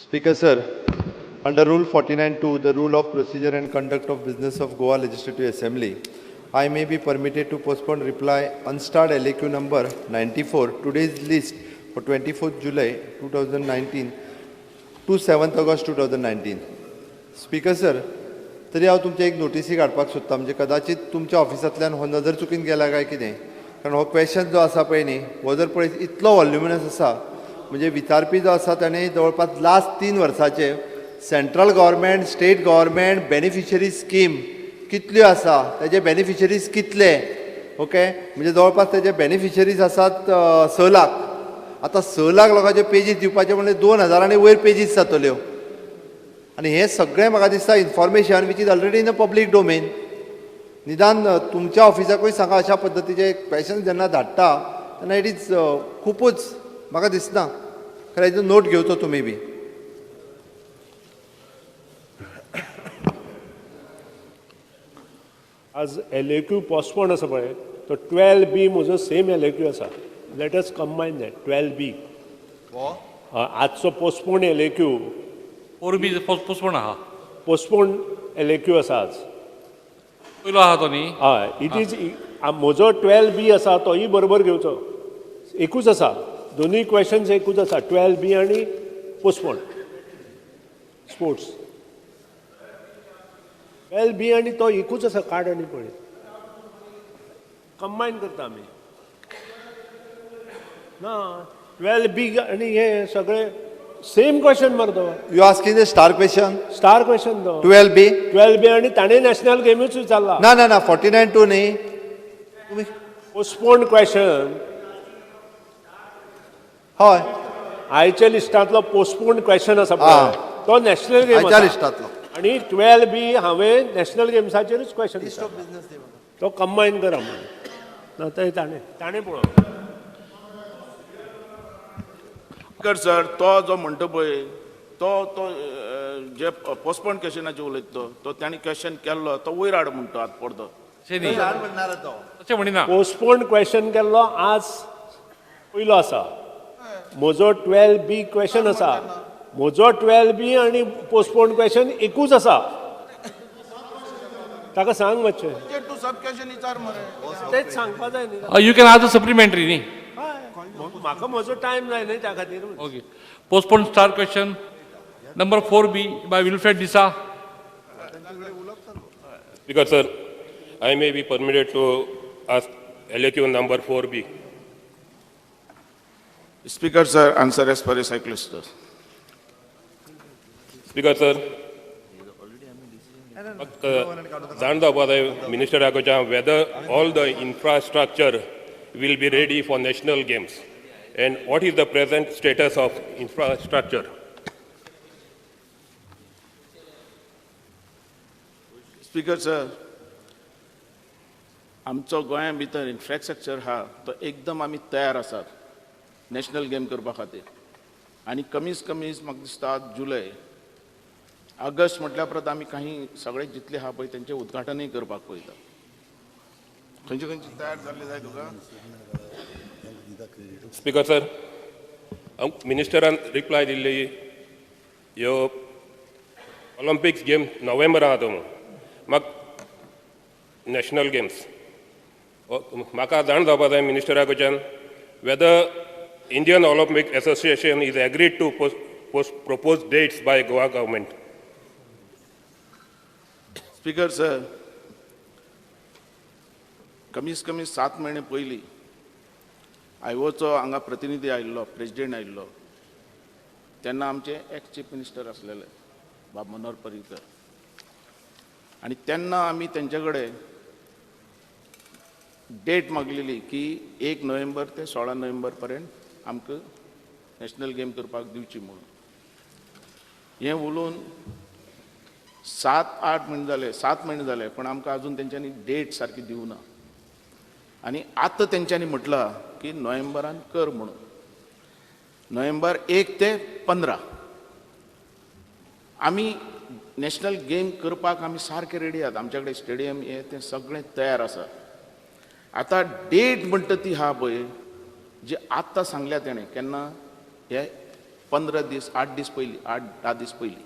Speaker sir, under Rule 49(2), the Rule of Procedure and Conduct of Business of Goa Legislative Assembly, I may be permitted to postpone reply unstarred LAQ number 94, today's list for 24th July 2019 to 7th August 2019. Speaker sir, तरी हांव तुमचे एक नोटीसी काडपाक सोदता, म्हणजे कदाचित तुमच्या ऑफिसांतल्यान हो नदर चुकीन गेला काय कितें, कारण हो क्वेश्चन जो आसा पळय न्ही, हो जर पळयत इतलो वॉल्युमिनस आसा, म्हणजे विचारपी जो आसा ताणें जवळपास लास्ट 3 वर्साचे central government, state government beneficiary scheme कितल्यो आसा, तेजे बेनिफिशरीज कितले, ओके, म्हणजे जवळपास तेजे बेनिफिशरीज आसात 6 लाख. आतां 6 लाख लोकांचे पेजीस दिवपाचे म्हणजे 2000 आनी वयर पेजीस जातल्यो, आनी हें सगळें म्हाका दिसता information which is already in a public domain. निदान तुमच्या ऑफिसाकूय सांगा, अशा पद्दतीचे क्वेश्चन जेन्ना धाडटा तेन्ना it is खुबूच म्हाका दिसना, खरें हेजो नोट घेवचो तुमी बी. आज LAQ postpone आसा पळय, तो 12B म्हजो सेम LAQ आसा. Let us combine that 12B. आजचो postpone LAQ 4B postpone आहा, पोस्टपोन LAQ आसा आज. पयलो आहा तो न्ही. हय, it is म्हजो 12B आसा तोय बरोबर घेवचो, एकूच आसा, दोनूय क्वेश्चन्स एकूच आसा, 12B आनी पोस्टपोन स्पोर्ट्स. 12B आनी तो एकूच आसा, काड आनी पळय, कंबायन करता आमी. ना 12B आनी हे सगळे सेम क्वेश्चन मरे तो. You asking the star question? Star question तो 12B? 12B आनी ताणें नॅशनल गेमूच विचारला. ना ना ना, 49(2 न्ही. पोस्टपोन क्वेश्चन हय, आयच्या लिस्टांतलो पोस्टपोन क्वेश्चन आसा पळय, तो नॅशनल गेम आयच्या लिस्टांतलो. आनी 12B हांवें नॅशनल गेम्साचेरूच क्वेश्चन, तो कंबायन करा म्हणून. ना ते ताणें ताणें पळोवप. स्पीकर सर, तो जो म्हणटा पळय तो तो जे पोस्टपोन क्वेश्चनाचे उलयता तो ताणें क्वेश्चन केल्लो तो वयर हाड म्हणटा आतां परतो. अशें म्हणिना, पोस्टपोन क्वेश्चन केल्लो आज पयलो आसा, म्हजो 12B question आसा, म्हजो 12B आनी पोस्टपोन क्वेश्चन एकूच आसा. ताका सांग मातशें, तूं सब क्वेश्चन विचार मरे, तेच सांगपा जाय न्ही. You can ask a supplementary न्ही. म्हाका म्हजो टायम जाय न्ही त्या खातीर. Okay, postpone star question number 4B by Wilfred D'Sa. Speaker sir, I may be permitted to ask LAQ number 4B. Speaker sir, answer as per cyclist. Speaker sir, जाण जावपा जाय मिनिस्टरा कडच्यान whether all the infrastructure will be ready for national games and what is the present status of infrastructure. Speaker sir, आमचो गोंया भितर infrastructure आहा तो एकदम आमी तयार आसात नॅशनल गेम करपा खातीर, आनी कमीच कमीच म्हाका दिसता जुलय ऑगस्ट म्हटल्या परत आमी काही सगळे जितले आहा पळय तेंचें उद्घाटनूय करपाक पळयता. खंयचे खंयचे तयार जाल्ले जाय तुका? स्पीकर सर, मिनिस्टरान रिप्लाय दिल्ली ह्यो ऑलिम्पिक्स गेम नोव्हेंबरान आहा म्हणून, म्हाका नॅशनल गेम्स म्हाका जाण जावपा जाय मिनिस्टरा कडच्यान whether Indian Olympic Association is agreed to propose dates by Goa government. Speaker sir, कमीत कमी 7 म्हयने पयलीं आयओचो हांगा प्रतिनिधी आयिल्लो, प्रेजिडेंट आयिल्लो, तेन्ना आमचे एक्स चीफ मिनिस्टर आसलेले बाब मनोहर पर्रीकर, आनी तेन्ना आमी तेंचे कडेन डेट मागलेली की 1 नोव्हेंबर ते 16 नोव्हेंबर पर्यंत आमकां नॅशनल गेम करपाक दिवची म्हणून. हें उलोवन 7-8 म्हयने जाले, 7 म्हयने जाले, पण आमकां अजून तेंच्यांनी डेट सारकी दिवना. आनी आतां तेंच्यांनी म्हटलां की नोव्हेंबरान कर म्हणून, नोव्हेंबर 1 ते 15 आमी नॅशनल गेम करपाक आमी सारके रेडी आहात. आमच्या कडेन स्टेडियम हें तें सगळें तयार आसा. आतां डेट म्हणटा ती आहा पळय जी आत्तां सांगल्या तेणें, केन्ना हे 15 दीस 8 दीस पयलीं, 8-10 दीस पयलीं.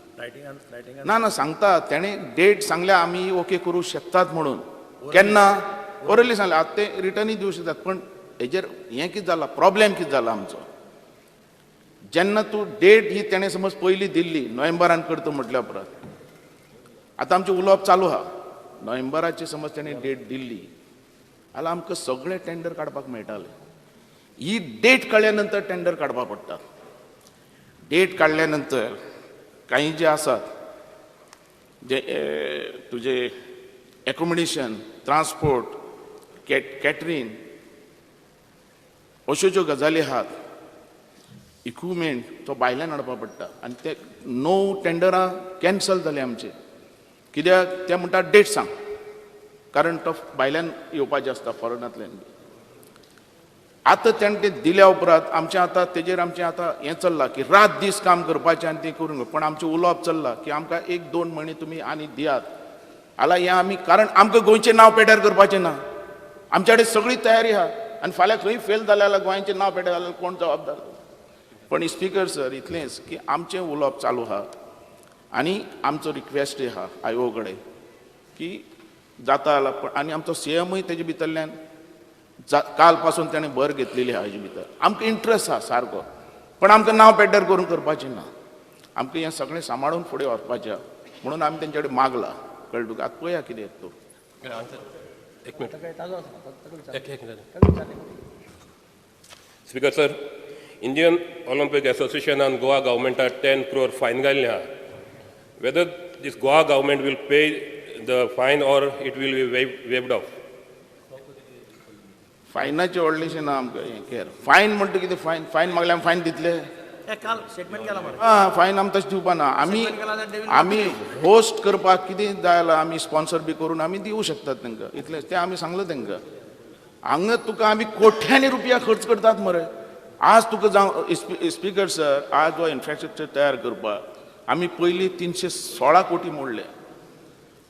ना ना सांगता, तेणें डेट सांगल्या आमी ओके करूं शकतात म्हणून. केन्ना ओरली सांगलें, आतां ते रिटर्नूय दिवं शकतात. पण हेजेर हें कितें जाला, प्रॉब्लेम कितें जाला आमचो, जेन्ना तूं डेट ही तेणें समज पयलीं दिल्ली नोव्हेंबरान करता म्हटल्या उपरांत, आतां आमचें उलोवप चालू आहा, नोव्हेंबराची समज तेणें डेट दिल्ली जाल्यार आमकां सगळे टेंडर काडपाक मेळटाले. ही डेट कळ्ळ्या नंतर टेंडर काडपाक पडटा. डेट काडल्या नंतर काही जे आसात जे तुजे एकोमोडेशन, ट्रान्सपोर्ट, कॅटरींग अश्यो ज्यो गजाली आहात, इक्विपमेंट तो भायल्यान हाडपा पडटा. आनी ते 9 टेंडरां कॅन्सल जाले आमचे, कित्याक ते म्हणटा डेट सांग, कारण तो भायल्यान येवपाचें आसता फॉरेनांतल्यान. आतां तेणें तें दिल्या उपरांत आमचें आतां तेजेर आमचें आतां हें चल्लां की रात दीस काम करपाचें आनी तें करूंक. पण आमचें उलोवप चल्लां की आमकां 1-2 म्हयने तुमी आनी दियात जाल्यार हें आमी, कारण आमकां गोंयचें नांव पेड्यार करपाचें ना. आमच्या कडेन सगळी तयारी आहा आनी फाल्यां खंय फेल जालें जाल्यार गोंयचें नांव पेड्यार जाल्यार कोण जबाबदार? पण स्पीकर सर इतलेंच की आमचें उलोवप चालू आहा आनी आमचो रिक्वेस्ट आहा आयो कडेन की जाता जाल्यार. पण आनी आमचो सीएमूय तेजे भितरल्यान काल पासून तेणें भर घेतलेली आहा हेजे भितर. आमकां इंट्रस्ट आहा सारको, पण आमकां नांव पेड्ड्यार करून करपाचें ना, आमकां हें सगळें सांबाळून फुडें व्हरपाचें आहा म्हणून आमी तेंचे कडेन मागलां. कळ्ळें तुका? आतां पळया कितें येता तो. एक minute, speaker sir, Indian Olympic असोसिएशनान Goa गव्हर्मेंटाक 10 crore fine घाल्लें आहा. Whether this Goa government will pay the fine or it will be waived off? फायनाचें व्हडलेंशें ना आमकां हें केर. फायन म्हणटा कितें, फायन फायन मागल्यार आमी फायन दितले? आं, फायन आमी तशें दिवपा ना. आमी आमी होस्ट करपाक कितें जाय जाल्यार आमी स्पॉन्सर बी करून आमी दिवं शकतात तांकां, इतलेंच. तें आमी सांगलां तांकां. हांगा तुका आमी कोट्यांनी रुपया खर्च करतात मरे. आज तुका जावं स्पीकर सर, आज हो इन्फ्रास्ट्रक्चर तयार करपाक आमी पयलीं 316 कोटी मोडले,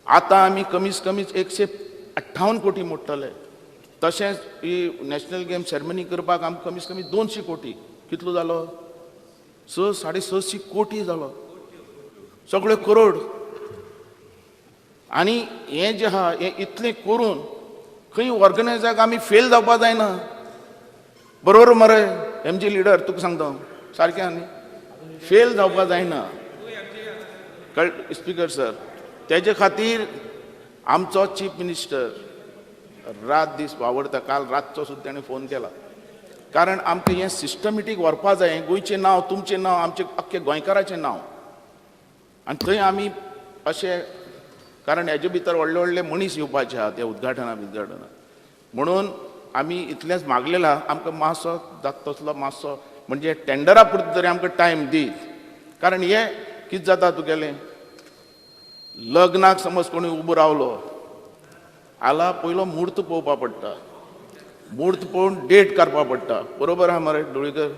आतां आमी कमीच कमीच 158 कोटी मोडटले. तशेंच ही नॅशनल गेम सेरेमनी करपाक आमकां कमीच कमी 200 कोटी, कितलो जालो? 600-650 कोटी जालो, सगळे करोड. आनी हें जें आहा हें इतलें करून खंय ऑर्गनायजाक आमी फेल जावपा जायना. बरोबर मरे एमजी लिडर, तुका सांगता सारकें आहा न्ही? फेल जावपा जायना. कळ स्पीकर सर, तेजे खातीर आमचो चीफ मिनिस्टर रात दीस वावरता. काल रातचो सुद्दां ताणें फोन केला, कारण आमकां हें सिस्टमेटीक व्हरपा जाय. गोंयचें नांव, तुमचें नांव, आमचें अख्खे गोंयकाराचें नांव. आनी थंय आमी अशें, कारण हेजे भितर व्हडले व्हडले मनीस येवपाचे आहा त्या उद्घाटना बिद्घाटना, म्हणून आमी इतलेंच मागलेलां आमकां मातसो जाता तसलो मातसो म्हणजे टेंडरा पुरतो तरी आमकां टायम दी. कारण हें कितें जाता तुगेलें लग्नाक समज कोणी उबो रावलो आला पयलो म्हूर्त पळोवपा पडटा, म्हूर्त पळोवन डेट काडपा पडटा. बरोबर आहा मरे ढवळीकर?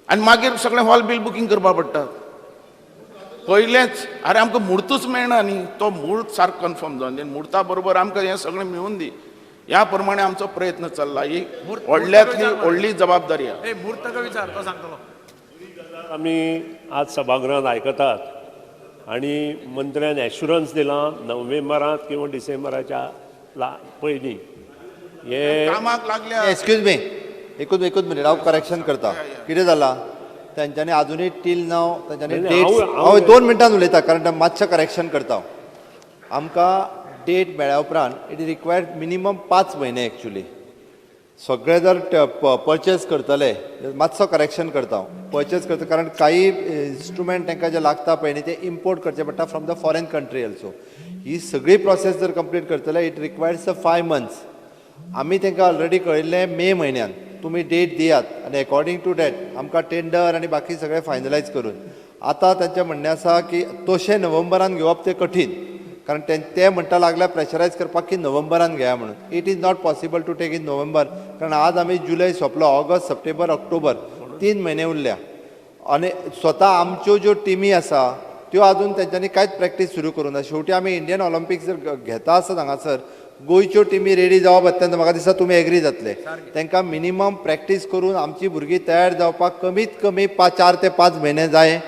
आनी मागीर सगळें हॉल बील बुकींग करपा पडटा पयलेंच. आरे आमकां म्हूर्तूच मेळना न्ही, तो म्हूर्त सारको कन्फर्म जावन दी, म्हूर्ता बरोबर आमकां हें सगळें मेळून दी. ह्या प्रमाणे आमचो प्रयत्न चल्ला. ही व्हडल्यांतली व्हडली जबाबदारी आहा. म्हूर्त विचार तो सांगतलो. आमी आज सभागृहांत आयकतात आनी मंत्र्यान एश्युरन्स दिलां नोव्हेंबरांत किंवा डिसेंबराच्या पयलीं हे कामाक लागल्या. एक्सक्यूज मी, एकूच मिनीट, हांव करेक्शन करता. कितें जालां तेंच्यांनी आजुनूय टील नाव तेंच्यांनी डेट, हांव 2 मिनटान उलयता कारण मातशें करेक्शन करता. आमकां डेट मेळ्ळ्या उपरांत it is required minimum 5 म्हयने एक्चुली सगळे जर पर्चेस करतले, मातसो करेक्शन करता हांव, पर्चेस करता कारण काही इन्स्ट्रुमेंट तांकां जे लागता पळय न्ही ते इम्पोर्ट करचे पडटा from the foreign country also. ही सगळी प्रोसेस जर कंप्लीट करतले it requires 5 months. आमी तांकां ऑलरेडी कळयल्लें मे म्हयन्यान तुमी डेट दियात आनी एकॉर्डींग टू that आमकां टेंडर आनी बाकी सगळें फायनलायज करून. आतां तांचें म्हणणें आसा की तशें नोव्हेंबरान घेवप तें कठीण, कारण ते म्हणटा लागल्या प्रेशरायज करपाक की नोव्हेंबरान घेया म्हणून. It is not possible to take in November, कारण आज आमी जुलय सोंपलो, ऑगस्ट, सप्टेंबर, ऑक्टोबर, 3 म्हयने उरल्या. आनी स्वता आमच्यो ज्यो टिमी आसा त्यो आजून तेंच्यांनी कांयच प्रॅक्टीस सुरू करूं ना. शेवटी आमी इंडियन ऑलिम्पिक्स जर घेता आसत हांगासर गोंयच्यो टिमी रेडी जावप अत्यंत, म्हाका दिसता तुमी एग्री जातले. तांकां मिनिमम प्रॅक्टीस करून आमची भुरगीं तयार जावपाक कमीत कमी 4 ते 5 म्हयने जाय.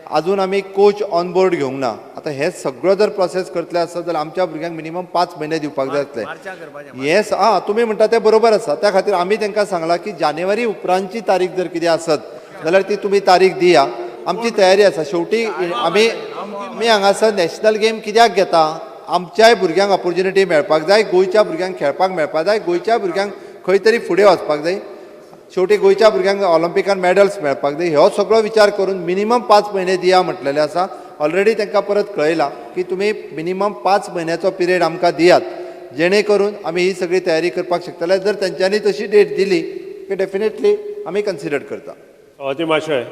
अजून आमी कोच ऑन बोर्ड घेवंक ना. आतां हे सगळो जर प्रोसेस करतले आसत जाल्यार आमच्या भुरग्यांक मिनिमम 5 म्हयने दिवपाक जाय जातले. हें आं, तुमी म्हणटा तें बरोबर आसा. त्या खातीर आमी तांकां सांगलां की जानेवारी उपरांतची तारीख जर कितें आसत जाल्यार ती तुमी तारीख दिया, आमची तयारी आसा. शेवटी आमी आमी हांगासर नॅशनल गेम कित्याक घेता? आमच्याय भुरग्यांक ऑपोर्चुनिटी मेळपाक जाय, गोंयच्या भुरग्यांक खेळपाक मेळपाक जाय, गोंयच्या भुरग्यांक खंय तरी फुडें वचपाक जाय, शेवटी गोंयच्या भुरग्यांक ऑलिम्पिकान मॅडल्स मेळपाक जाय. हो सगळो विचार करून मिनिमम 5 म्हयने दिया म्हटलेलें आसा. ऑलरेडी तांकां परत कळयलां की तुमी मिनिमम 5 म्हयन्याचो पिरियड आमकां दियात, जेणे करून आमी ही सगळी तयारी करपाक शकतले. जर तेंच्यांनी तशी डेट दिली की डेफिनेटली आमी कन्सिडर करता. सभापती माशय,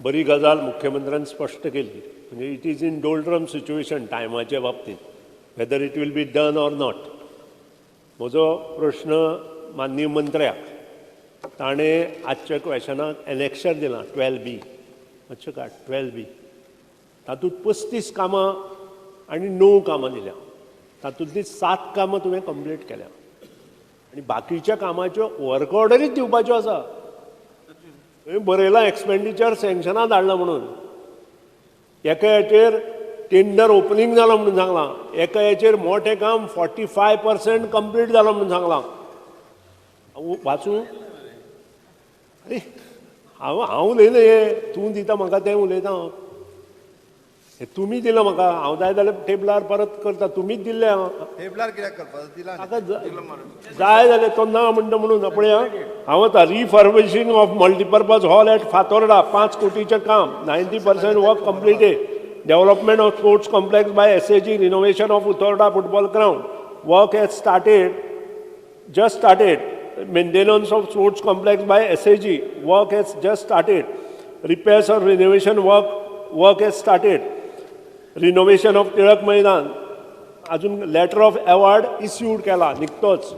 बरी गजाल मुख्यमंत्र्यान स्पश्ट केली. म्हणजे it is in doldrum situation टायमाच्या बाबतींत, whether it will be done or not. म्हजो प्रश्न माननीय मंत्र्याक, ताणें आजच्या क्वेशनाक एनेक्शर दिलां 12B. मातशें काड 12B. तातूंत 35 कामां आनी णव कामां दिल्या. तातूंतलीं सात कामां तुवें कंप्लीट केल्या आनी बाकीच्या कामाच्यो वर्क ऑर्डरीच दिवपाच्यो आसा. तुवें बरयलां एक्सपेंडिचर सँक्शनां धाडलां म्हणून, एका हेचेर टेंडर ओपनींग जालां म्हणून सांगलां, एका हेचेर मोठें काम 45% कंप्लीट जालां म्हणून सांगलां. हांव वाचूं? अरे, हांव हांव उलयना हें, तूं दिता म्हाका तें उलयता हांव. हें तुमी दिलां म्हाका. हांव जाय जाल्यार टेबलार परत करता. तुमीच दिल्लें हांव. टेबलार कित्याक करपाक दिला? ताका जाय जाल्यार तो ना म्हणटा म्हणून. पळया, हांव वता. Refurbishing of multipurpose hall at Fatorda, 5 कोटीचें काम, 90% work completed. Development of sports complex by SAG, renovation of Utorda football ground, work has started, just started. Maintenance of sports complex by SAG, work has just started. Repairs or renovation work, work has started. Renovation of Tilak Maidan, अजून letter of award issued केला निकतोच.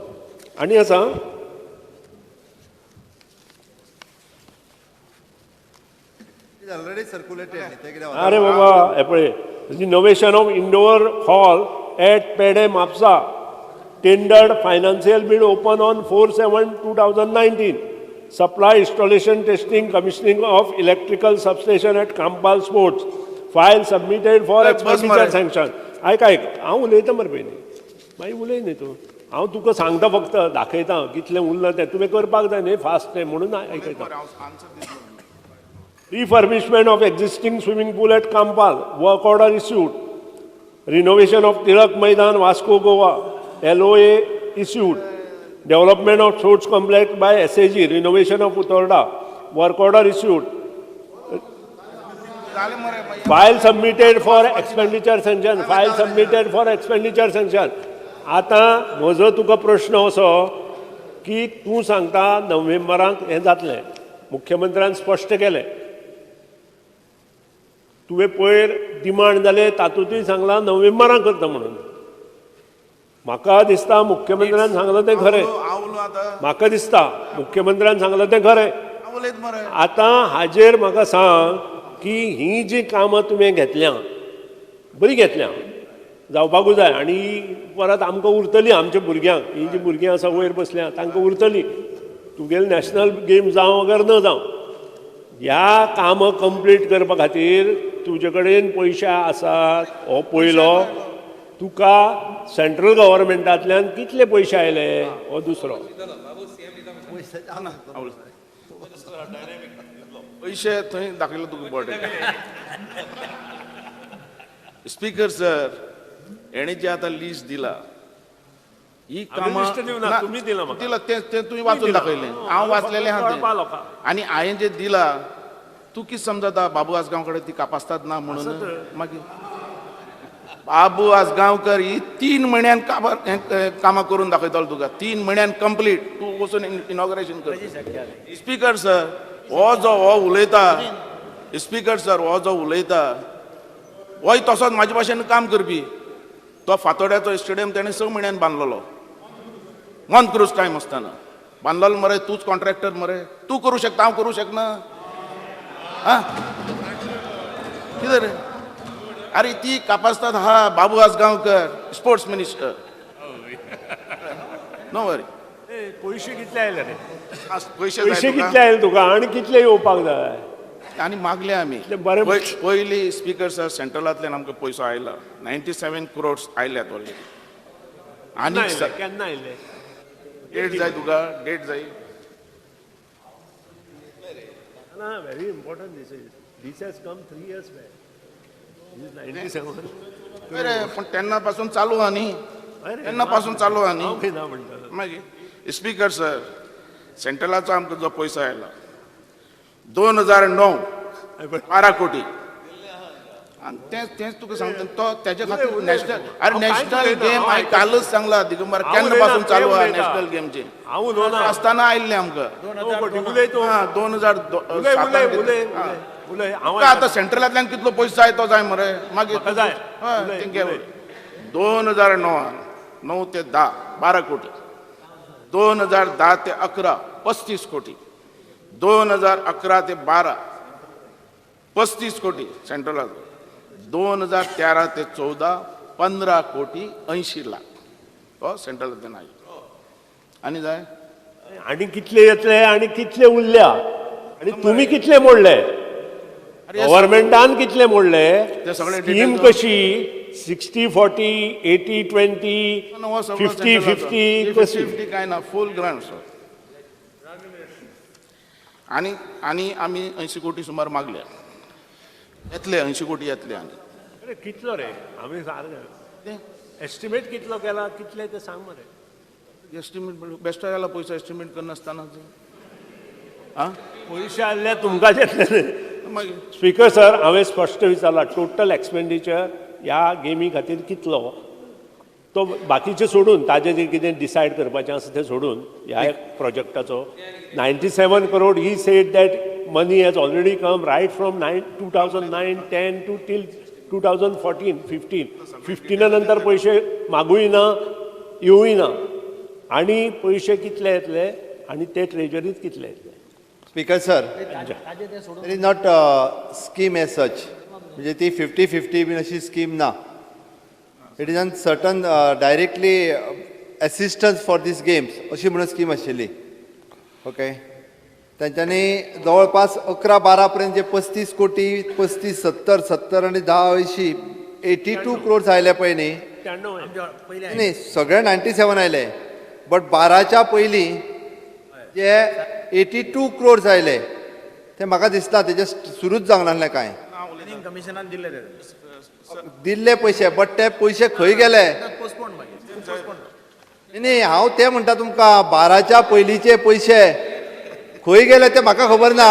आनी आसा. Already circulated न्ही तें कितें? अरे बाबा, हे पळय, renovation of indoor hall at Pedem Mapusa, tendered, financial bid open on 4/7/2019. Supply, installation, testing, commissioning of electrical substation at Campal sports, file submitted for bus expenditure मरे. सँक्शन. आयक आयक, हांव उलयतां मरे पयलीं, मागीर उलय न्ही तूं. हांव तुका सांगता, फक्त दाखयता कितलें उरलां तें. तुवें करपाक जाय न्ही फास्ट तें, म्हणून आयकयता. आन्सर दितलो. Refurbishment of existing swimming pool at Campal, work order issued. Renovation of Tilak Maidan, Vasco, Goa, LOA issued. Development of sports complex by SAG, renovation of Utorda, work order issued. जालें मरे मागीर. File submitted for expenditure sanction, file submitted for expenditure sanction. आतां म्हजो तुका प्रश्न असो की तूं सांगता नोव्हेंबराक हें जातलें, मुख्यमंत्र्यान स्पश्ट केलें. तुवें पयर डिमांड जालें तातूंतय सांगलां नोव्हेंबराक करता म्हणून. म्हाका दिसता मुख्यमंत्र्यान सांगलां तें खरें. हांव उलो आतां. म्हाका दिसता मुख्यमंत्र्यान सांगलां तें खरें. हांव उलयत मरे. आतां हाजेर म्हाका सांग की ही जी कामां तुवें घेतल्या, बरीं घेतल्या, जावपाकूच जाय आनी परत आमकां उरतली, आमच्या भुरग्यांक, ही जी भुरगीं आसा वयर बसल्या तांकां उरतली. तुगेले नॅशनल गेम जावं अगर न जावं, ह्या कामां कंप्लीट करपा खातीर तुजे कडेन पयशे आसात हो पयलो. तुका सेंट्रल गव्हर्मेंटांतल्यान कितले पयशे आयले हो दुसरो. पयशे थंय दाखयले तुका बोटे. स्पीकर सर, हेणे जे आतां लिस्ट दिला ही कामां list दिवना, ना, तुमी दिला म्हाका. दिला तें, तें तुवें वाचून दाखयलें. हांव वाचलेलें आहा कळपा तें. लोकांक. आनी हांवें जें दिला, तूं कितें समजता, बाबू आजगांवकर ती कापास्ताद ना म्हणून? मागीर बाबू आजगांवकर ही 3 म्हयन्यान काबार हें कामां करून दाखयतलो तुका. 3 म्हयन्यान कंप्लीट, तूं वचून इनॉग्रेशन कर. स्पीकर सर, हो जो हो उलयता, स्पीकर सर, हो जो उलयता होय तसोच म्हाजे भाशेन काम करपी. तो फातोड्याचो स्टेडियम तेणें 6 म्हयन्यान बांदलेलो, मोंत क्रूज टायम आसतना बांदलेलो मरे. तूंच कॉन्ट्रॅक्टर मरे, तूं करूं शकता, हांव करूं शकना आं? कितें रे? अरे, ती कापास्ताद हा बाबू आजगांवकर, स्पोर्ट्स मिनिस्टर. नो वरी. पयशे कितले आयले रे? पयशे पयशे जाय तुका? कितले आयले तुका आनी कितले येवपाक जाय? आनी मागले आमी. बरें. पयली स्पीकर सर, सेंट्रलांतल्यान आमकां पयसो आयला, 97 क्रोड्स आयल्यात ऑलरेडी. केन्ना आनी आयले? केन्ना आयले? डेट जाय तुका? डेट जाय? ना, very important this is. This has come 3 years back. 97. अरे, पण तेन्ना पासून चालू आहा न्ही, तेन्ना पासून चालू आहा न्ही. हांव खंय ना म्हणटा. मागीर स्पीकर सर, सेंट्रलाचो आमकां जो पयसो आयला, 2009 12 कोटी. आनी तेंच तेंच तुका सांगता, तो तेजे खातीर उलय, नॅशनल, अरे हांव कांयच नॅशनल उलयना, गेम हांव हांवें कालच सांगला दिगंबर, हांव केन्ना उलयना, पासून चालू ते आहा उलयता. नॅशनल गेमचे हांव उलोवना. आसतना आयिल्ले आमकां. उलय तूं. हा, 2000 उलय, उलय, उलय, उलय, उलय. हांव तुका आतां सेंट्रलांतल्यान कितलो पयसो जाय तो जाय मरे मागीर. म्हाका जाय. हय, उलय, तें घे. उलय. 2009 9 ते 10 12 कोटी, 2010 ते 11 35 कोटी, 2011 ते 12 35 कोटी सेंट्रलाचो, 2013 ते 14 15 कोटी 80 लाख हो सेंट्रलांतल्यान आयलो. आनी जाय? आनी कितले येतले आनी कितले उरल्या आनी तुमी कितले मोडले? गव्हर्मेंटान कितले मोडले? ते सगळे स्कीम details. कशी? 60-40, 80-20, 50-50 कशी? 50 काय ना, फूल ग्रांट सर. आणि आणि आमी 80 कोटी सुमार मागल्या, येतले, 80 कोटी येतले आनी. अरे, कितलो रे? आमी सारकें एस्टिमेट कितलो केला, कितले ते सांग मरे. एस्टिमेट बेश्टो गेला पयसो एस्टिमेट करनासतना. आं. पयशे आसले तुमकांच येतले. मागीर स्पीकर सर, हांवें स्पश्ट विचारला, टोटल एक्सपेंडिचर ह्या गेमी खातीर कितलो? तो बाकीचे सोडून, ताजे जे कितें डिसायड करपाचें आसा तें सोडून, ह्या प्रोजेक्टाचो 97 crore. He said that money has already come right from 2009-10 to till 2014-15. फिफ्टिना नंतर पयशे मागूय ना, येवूय ना. आनी पयशे कितले येतले आनी ते ट्रेजरीत कितले येतले? Speaker sir, there is not scheme as such. म्हणजे ती 50-50 बीन अशी स्कीम ना. It is on certain directly assistance for these games अशी म्हणून स्कीम आशिल्ली. ओके, तांच्यांनी जवळपास 11-12 पर्यंत जे 35 कोटी, 35, 70, 70 आनी 10, 80, 82 क्रोर्स आयले पळय न्ही. 93. न्ही, सगळे 97 आयले, बट 12च्या पयलीं जे 82 क्रोर्स आयले ते म्हाका दिसता तेजे सुरूच जावंक नासलें कांय. कमिशनान दिल्ले ते. दिल्ले पयशे, बट ते पयशे खंय गेले? पोस्टपोन मागीर. न्ही न्ही, हांव ते म्हणटा तुमकां, 12च्या पयलींचे पयशे खंय गेले ते म्हाका खबर ना,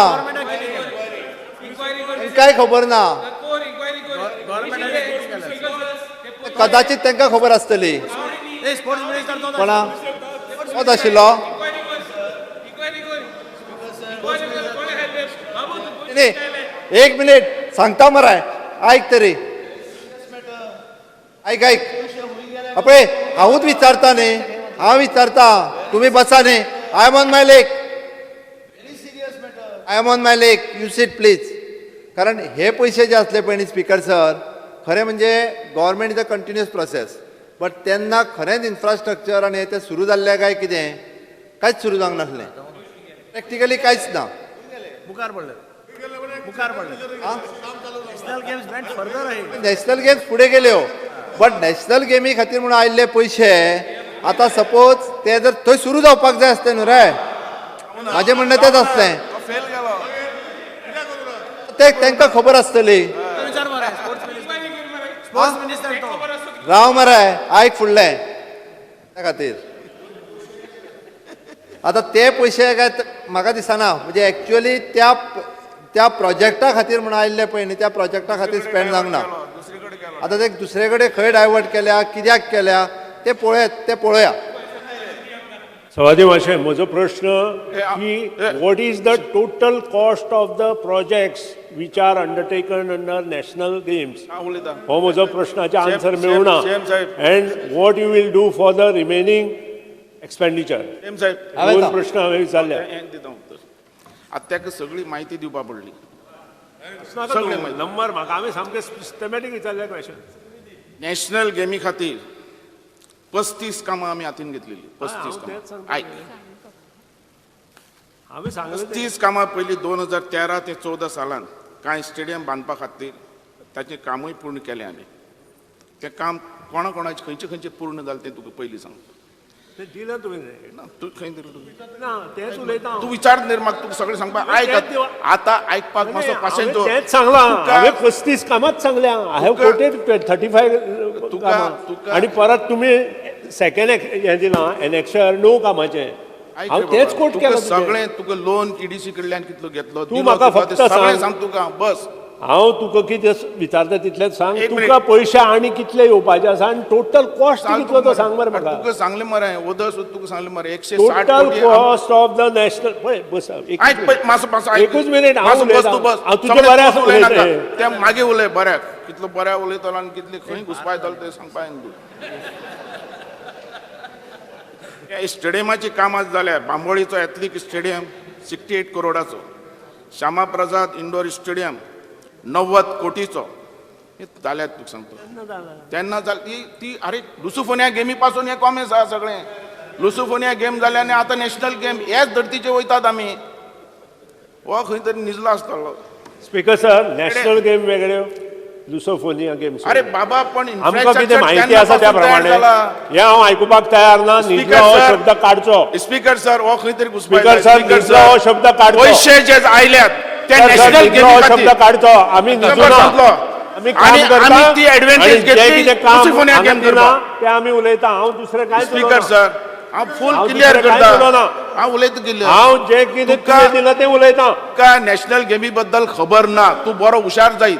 तांकांय खबर ना. कदाचित तांकां खबर आसतली. स्पोर्ट्स मिनिस्टर तो. कोणा कोण आशिल्लो? न्ही, एक मिनिट, सांगता मरे, आयक तरी, आयक आयक. पळय, हांवूच विचारता न्ही, हांव विचारता, तुमी बसा न्ही. I am on my leg, I am on my leg, you sit please. कारण हे पयशे जे आसले पळय न्ही स्पीकर सर, खरें म्हणजे government is a continuous process, but तेन्ना खरेंच इन्फ्रास्ट्रक्चर आनी हे तें सुरू जाल्लें काय कितें, कांयच सुरू जावंक नासलें, प्रॅक्टिकली कांयच ना. मुखार पडले, मुखार पडले. National games went further आहे. नॅशनल गेम्स फुडें गेल्यो, बट नॅशनल गेमी खातीर म्हणून आयिल्ले पयशे आतां सपोज ते जर थंय सुरू जावपाक जाय आसलें न्हू रे. म्हाजें म्हणणें तेंच आसलें. फेल गेलो. ते तांकां खबर आसतली. विचार मरे, स्पोर्ट्स मिनिस्टर, स्पोर्ट्स मिनिस्टर तो. राव मरे, आयक फुडलें. त्या खातीर आतां ते पयशे काय म्हाका दिसना, म्हणजे एक्चुअली त्या त्या प्रोजेक्टा खातीर म्हणून आयिल्ले पळय न्ही, त्या प्रोजेक्टा खातीर स्पेंड जावंक ना. दुसरीकडे गेलो. आतां ते दुसरे कडेन खंय डायवर्ट केल्या, कित्याक केल्या, ते पळोवया, ते पळोवया. सभापती महाशय, म्हजो प्रश्न की what is the total cost of the projects which are undertaken under national games? हांव उलयता. हो म्हजो प्रश्नाचे आन्सर मेळना. सेम साहेब. And what you will do for the remaining expenditure? Same Saheb. हांवें दोन प्रश्न हांवें विचारले. हें दिता उत्तर. आतां ताका सगळी म्हायती दिवपा पडली. सगळे माहिती. नंबर म्हाका, हांवें सामकें सिस्टमॅटीक विचारले क्वेश्चन. नॅशनल गेमी खातीर 35 कामां आमी हातीन घेतलेली, 35 हांव तेच कामां. सांगता. आयक, हांवें सांगलें तें. 35 कामां पयलीं 2013 ते 14 सालान कांय स्टेडियम बांदपा खातीर ताचें कामूय पूर्ण केलें आमी. तें काम कोणा कोणाचें खंयचें खंयचें पूर्ण जालें तें तुका पयलीं सांगता. तें दिलें तुवें. ना, तूं खंय दिलें तुवें? ना, तेंच उलयता हांव. तूं विचार न्ही म्हाका, तुका सगळें सांगपाक. आयक, आतां आयकपाक मातसो पाशेन हांवें तेंच सांगलां. हांवें 35 कामांच सांगल्या. I have quoted 35 कामां. आनी परत तुमी सेकंड हें दिलां एनेक्शर 9 कामाचें. हांव तेंच कोट केलां. सगळें तुका लोन ईडीसी कडल्यान कितलो घेतलो, तूं म्हाका फक्त सगळें सांग तुका बस. हांव तुका कितें विचारता तितलेंच सांग. तुका पयशे आनी कितले येवपाचे आसा आनी टोटल कॉस्ट कितलो तो सांग मरे म्हाका. तुका सांगलें मरे, वदळ सुद्दां तुका सांगलें मरे, 160 total cost of the national. पळय बस, एकूच मिनीट. हांव उलयतां, हांव तुजे बरें आसा उलयता. ते मागीर उलय बऱ्याक, कितलो बऱ्या उलयतलो आनी कितले खंय घुसपायतलो तें सांगपा. तूं स्टेडियमाची कामां जाल्या. बांबोळीचो एथलीक stadium 68 करोडाचो, Shyama Prasad indoor stadium 90 कोटीचो जाल्यात. तुका सांगता तेन्ना जाली ती. अरे लुसोफोनिया गेमी पासून हे कॉमेस आहा सगळें. लुसोफोनिया गेम जाले आनी आतां नॅशनल गेम हेच धर्तीचेर वयतात आमी. हो खंय तरी निजलो आसतलो. स्पीकर सर, नॅशनल गेम वेगळ्यो, लुसोफोनिया गेम. अरे बाबा, पण आमकां कितें माहिती आसा त्या प्रमाणे हें हांव आयकुपाक तयार ना. निजलो हो शब्द काडचो. स्पीकर सर, हो खंय तरी स्पीकर सर, निजलो हो शब्द काडचो. पयशे जे आयल्यात ते नॅशनल गेमी शब्द काडचो. आमी निजुना, आमी काम करता, ती एडवांटेज घेतली लुसोफोनिया गेम करता ते आमी उलयता. हांव दुसरें कांय. स्पीकर सर, हांव फूल क्लियर करता. हांव उलयता क्लियर. हांव जें कितें तुवें दिलां तें उलयता. तुका नॅशनल गेमी बद्दल खबर ना, तूं बरो हुशार जायत.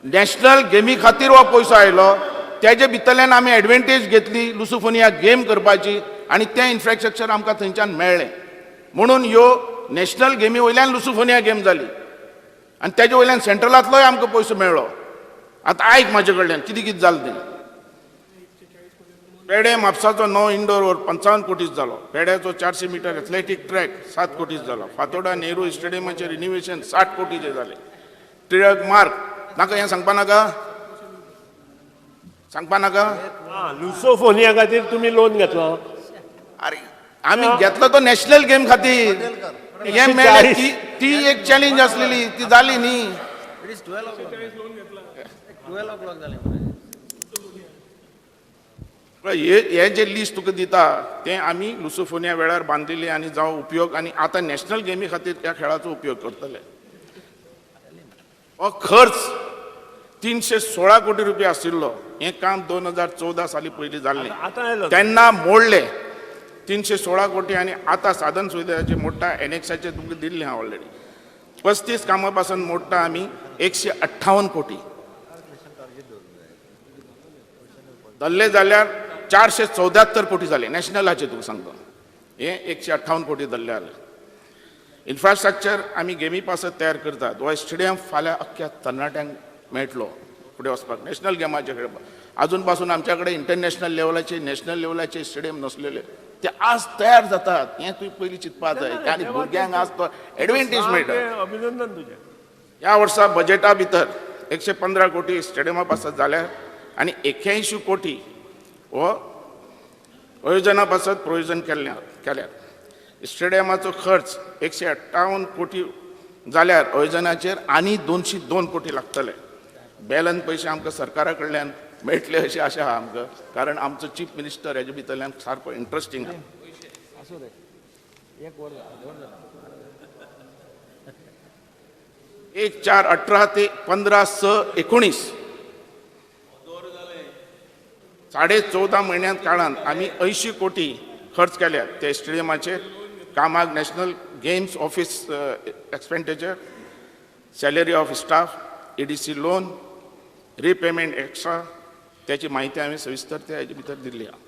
नॅशनल गेमी खातीर हो पयसो आयलो, तेजे भितरल्यान आमी एडवांटेज घेतली लुसोफोनिया गेम करपाची आनी तें इन्फ्रास्ट्रक्चर आमकां थंयच्यान मेळ्ळें. म्हणून ह्यो नॅशनल गेमी वयल्यान लुसोफोनिया गेम जाली आनी तेजे वयल्यान सेंट्रलांतलोय आमकां पयसो मेळ्ळो. आतां आयक म्हाजे कडल्यान कितें कितें जालें तें. पेडे म्हापसाचो 9 इंडोर वर 55 कोटीच जालो. पेड्याचो 400 मिटर एथलेटीक ट्रॅक 7 कोटीच जालो. फातोडा नेहरू स्टेडियमाचें रिनोवेशन 60 कोटीचें जालें. टिळक मार्ग नाका, हें सांगपा नाका, सांगपा नाका. लुसोफोनिया खातीर तुमी लोन घेतला. अरे आमी घेतलो तो नॅशनल गेम खातीर. हें मेळ्ळें, ती एक चॅलेंज आसलेली, ती जाली न्ही. हे जे लिस्ट तुका दिता तें आमी लुसोफोनिया वेळार बांदिल्लें आनी जावं उपयोग, आनी आतां नॅशनल गेमी खातीर त्या खेळाचो उपयोग करतले. हो खर्च 316 कोटी रुपया आशिल्लो. हें काम 2014 साली पयलीं जाल्लें, तेन्ना मोडलें 316 कोटी. आनी आतां साधन सुविधाचे मोडटा, एनेक्साचे तुमकां दिल्लें हांव ऑलरेडी. 35 कामां पासून मोडटा आमी 158 कोटी धरले जाल्यार 474 कोटी जाले नॅशनलाचे. तुका सांगता हे 158 कोटी धरले जाल्यार इन्फ्रास्ट्रक्चर आमी गेमी पासत तयार करतात. हो स्टेडियम फाल्यां अख्ख्या तरणाट्यांक मेळटलो फुडें वचपाक नॅशनल गेमाचे खेळपाक. आजून पासून आमच्या कडेन इंटरनॅशनल लेवलाचे, नॅशनल लेवलाचे स्टेडियम नसलेले ते आज तयार जातात. हें तुवें पयलीं चिंतपा जाय आनी भुरग्यांक आज तो एडवांटेज मेळटा. अभिनंदन तुजें. ह्या वर्सा बजेटा भितर 115 कोटी स्टेडियमा पासत जाल्यार आनी 81 कोटी हो आयोजना पासत प्रोविजन केल्यात. स्टेडियमाचो खर्च 158 कोटी जाल्यार आयोजनाचेर आनी 202 कोटी लागतले. बॅलन्स पयशे आमकां सरकारा कडल्यान मेळटले अशी आशा आहा आमकां, कारण आमचो चीफ मिनिस्टर हेजे भितरल्यान सारको इंट्रस्टींग आहा. 1/4/18 ते 15/6/19 14.5 म्हयन्यांत काळांत आमी 80 कोटी खर्च केल्यात ते स्टेडियमाचेर कामाक. National games office expenditure, salary of staff, EDC loan, repayment extra, त्याची माहिती हांवें सविस्तर त्या हेजे भितर दिल्ली आहा.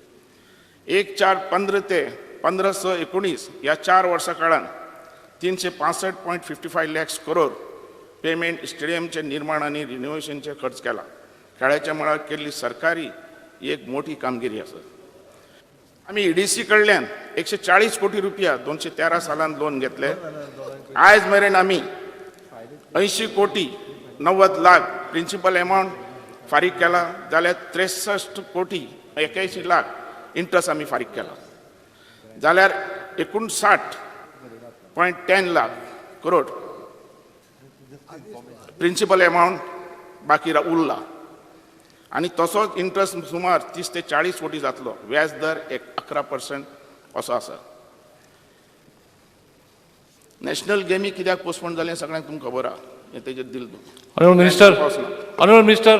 1/4/15 ते 15/6/19 ह्या 4 वर्सां काळांत 365.55 लॅक्स करोड पेमेंट स्टेडियमचें निर्माण आनी रिनोवेशनचे खर्च केला. खेळाच्या मळार केल्ली सरकारी ही एक मोठी कामगिरी आसा. आमी ईडीसी कडल्यान 140 कोटी रुपया 213 सालान लोन घेतले. आयज मेरेन आमी 80 कोटी 90 लाख प्रिंसिपल एमावंट फारीक केला, जाल्यार 63 कोटी 81 लाख इंट्रस्ट आमी फारीक केला जाल्यार 59.10 लाख करोड प्रिंसिपल एमावंट बाकी उरला आनी तसोच इंट्रस्ट सुमार 30 ते 40 कोटी जातलो. व्याज दर एक 11% असो आसा. नॅशनल गेमी कित्याक पोस्टपोन जालें सगळ्यांक तुमकां खबर आहा. हें तेजेर दिल honourable minister, honourable minister.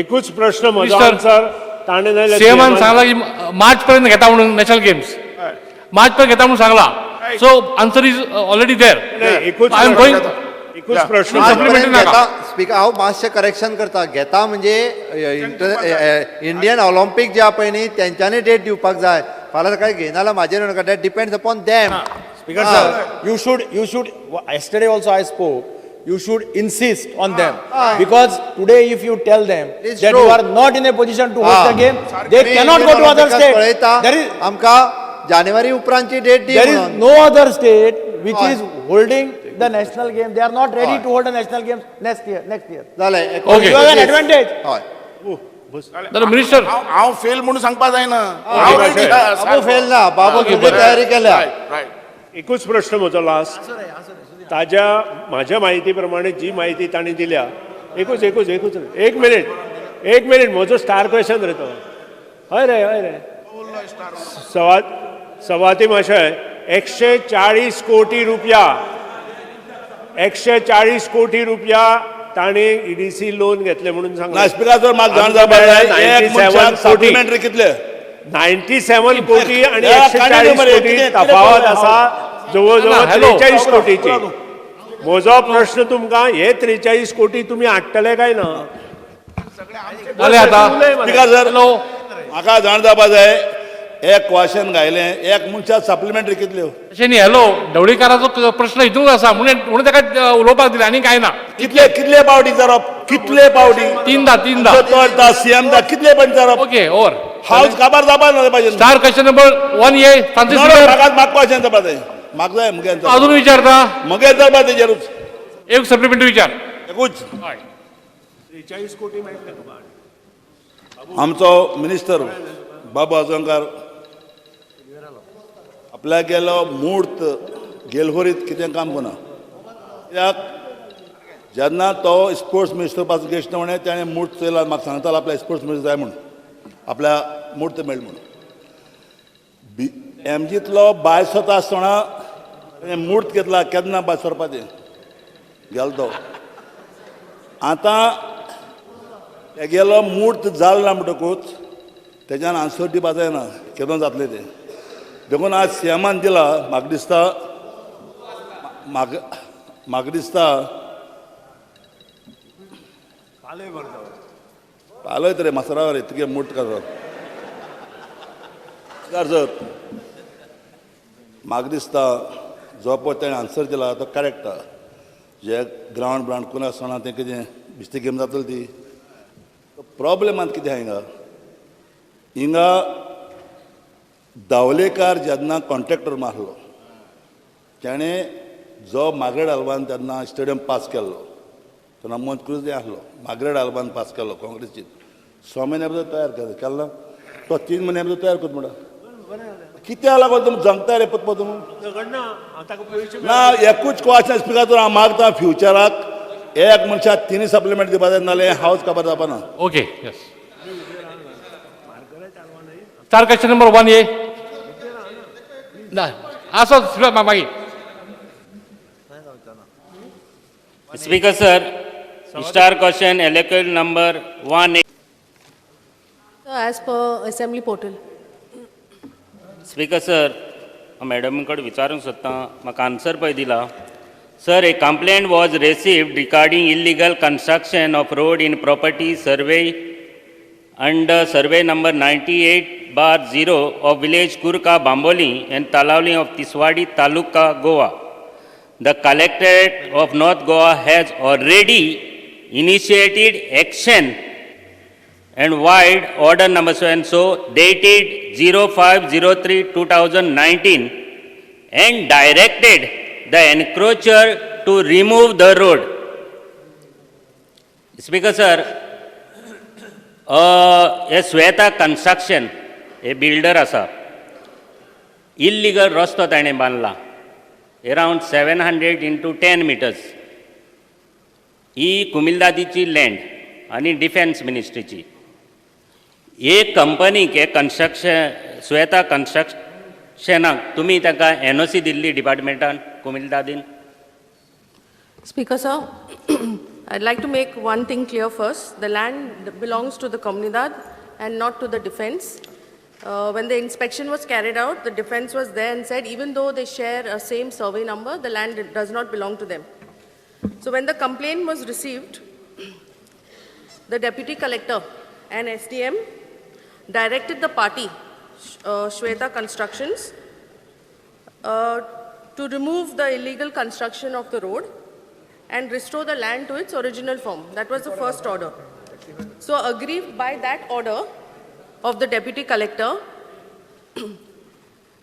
एकूच प्रश्न म्हजो. Mister, answer ताणें नाल्यार सीएमान CM सांगला की मार्च पर्यंत घेता म्हणून, नॅशनल गेम्स मार्च पर्यंत घेता म्हणून सांगला. So answer is already there. नाही, एकूच I am going एकूच प्रश्न. Supplementary नाका. घेता स्पीकर, हांव मातशें करेक्शन करता. घेता म्हणजे इंडियन ऑलिम्पीक जे आहा पळय न्ही, तेंच्यांनी डेट दिवपाक जाय. फाल्यां सकाळी घेयना जाल्यार म्हाजेर नाका. That depends upon them. Speaker sir, you should, yesterday also I spoke, you should insist on them. Because today if you tell them It's that true. You are not in a position to host the game, they cannot go to other state. पळयता There is, आमकां जानेवारी उपरांतची date the there is म्हणून. No other state which हय. Is holding the national game. They are not ready हय. To hold the national games next year, next year. जालें. Okay. You have an advantage. हय. Minister. हांव हांव fail म्हणून सांगपा जायना. हांव ready आहा. बाबू फेल ना, बाबू तुमी तयारी केल्या. Right right. एकूच प्रश्न म्हजो लास्ट. ताज्या म्हाज्या म्हायती प्रमाणे, जी म्हायती तांणी दिल्या, एकूच एकूच एकूच, एक मिनिट, एक मिनिट. म्हजो स्टार क्वेश्चन रे तो. हय रे, हय रे. सवा सवाती माशय, 140 कोटी रुपया, 140 कोटी रुपया तांणी ईडीसी लोन घेतले म्हणून ना. सांगलें. स्पीकर सर, म्हाका जाण जावपाक जाय, एक 97 मनशाक कोटी. सप्लिमेंटरी कितले? 97 कोटी आणि या, एकशे काणी चाळीस नंबर आहे. कोटी कितें तफावत कितें आसा जवळ ना, जवळ हॅलो. 43 कोटीची. म्हजो प्रश्न तुमकां, हे 43 कोटी तुमी हाडटले काय ना? जालें आता. Speaker sir, hello. म्हाका जाण जावपाक जाय, एक क्वेश्चन घायलें, एक मनशाक सप्लिमेंटरी कितल्यो? अशें न्ही. हॅलो, ढवळीकाराचो प्रश्न हितून आसा म्हणून म्हणून ताका उलोवपाक दिलें, आनी कांय ना. कितले कितले पावटी विचारप? कितले पावटी? तीनदा, तीनदा. तो सीएम दा कितले पण विचारप? Okay, over. हाऊस काबार जावपाक ना पाहिजे. Star question number 1A, Francis. म्हाका म्हाका क्वेश्चन जावपाक जाय, म्हाका जाय मुगे answer. अजून विचारता. मुगे जावपा तेजेरूच. एक सप्लिमेंटरी विचार. एकूच. हय. 43 कोटी मेळटले तुका. आमचो मिनिस्टर बाबू आजगांवकार आपल्याक गेलो मूर्त गेलहोरीत कितें काम करना. कित्याक जेन्ना तो स्पोर्ट्स मिनिस्टर पासून गेस्ट म्हणे, ताणें मूर्त चोयला. म्हाका सांगतालो आपल्या स्पोर्ट्स मिनिस्टर जाय म्हूण, आपल्या मूर्त मेळ म्हूण. बी एमजींतलो बायस वता आसतना ताणें मूर्त घेतला. केन्ना बायस सोरपाचें गेलो तो. आतां तेगेलो मूर्त जालो ना म्हणटकूच तेज्यान आन्सर दिवपा जायना केदो जातलें तें. देखून आज सीएमान दिला. म्हाका दिसता, म्हाका म्हाका दिसता पालयत रे मासरावर रे तुगे मूर्त करप. सर, म्हाका दिसता जो पळय तेणें आन्सर दिला तो करेक्ट आहा. जे ग्रावंड ब्रावंड कोण आसतना तें कितें बेश्टी गेम जातली ती. प्रॉब्लेम आतां कितें आहा हिंगा, हिंगा दावलेकार जेन्ना कॉन्ट्रॅक्टर मारलो, तेणें जो मार्गरेट आल्वान तेन्ना स्टेडियम पास केल्लो, तेन्ना मोहन क्रुज आसलो, मार्गरेट आल्वान पास केल्लो काँग्रेसीन. 6 म्हयन्या भितर तयार केलो केलो ना तो, 3 म्हयन्या भितर तयार करता म्हणटा. कित्याक लागून तुमी जंगता रे पत तुमी? झगडना ताका पयशे. ना, एकूच क्वेश्चन स्पिकर, हांव मागता फ्युचराक एक मनशाक तिनूय सप्लिमेंट दिवपा जाय, नाल्यार हावज काबार जावपा ना. Okay, yes. Star question number 1A ना आसा मागीर. Speaker sir, star question LAQ number 1. As per assembly portal. Speaker sir, madam कडेन विचारूंक सोदतां, म्हाका आन्सर पळय दिला. Sir, a complaint was received regarding illegal construction of road in property survey under survey number 98/0 of village Kurka, Bambolim and Talaulim of Tiswadi Taluka, Goa. The Collectorate of North Goa has already initiated action and vide order number so and so dated 05/03/2019 and directed the encroacher to remove the road. Speaker sir, हे Shweta construction हे builder आसा, illegal रस्तो ताणें बांदला around 700 into 10 meters. ही कुमिल्दादीची land आनी defence मिनिस्ट्रीची. एक कंपनीक, हे construction Shweta कन्स्ट्रक्शनाक तुमी ताका NOC Delhi डिपार्टमेंटान, कुमिल्दादीन? Speaker, sir, I'd like to make one thing clear first. The land belongs to the Comunidad and not to the defense. When the inspection was carried out, the defense was there and said even though they share a same survey number, the land does not belong to them. So when the complaint was received, the deputy collector and SDM directed the party, Shweta Constructions, to remove the illegal construction of the road and restore the land to its original form. That was the first order. So aggrieved by that order of the deputy collector,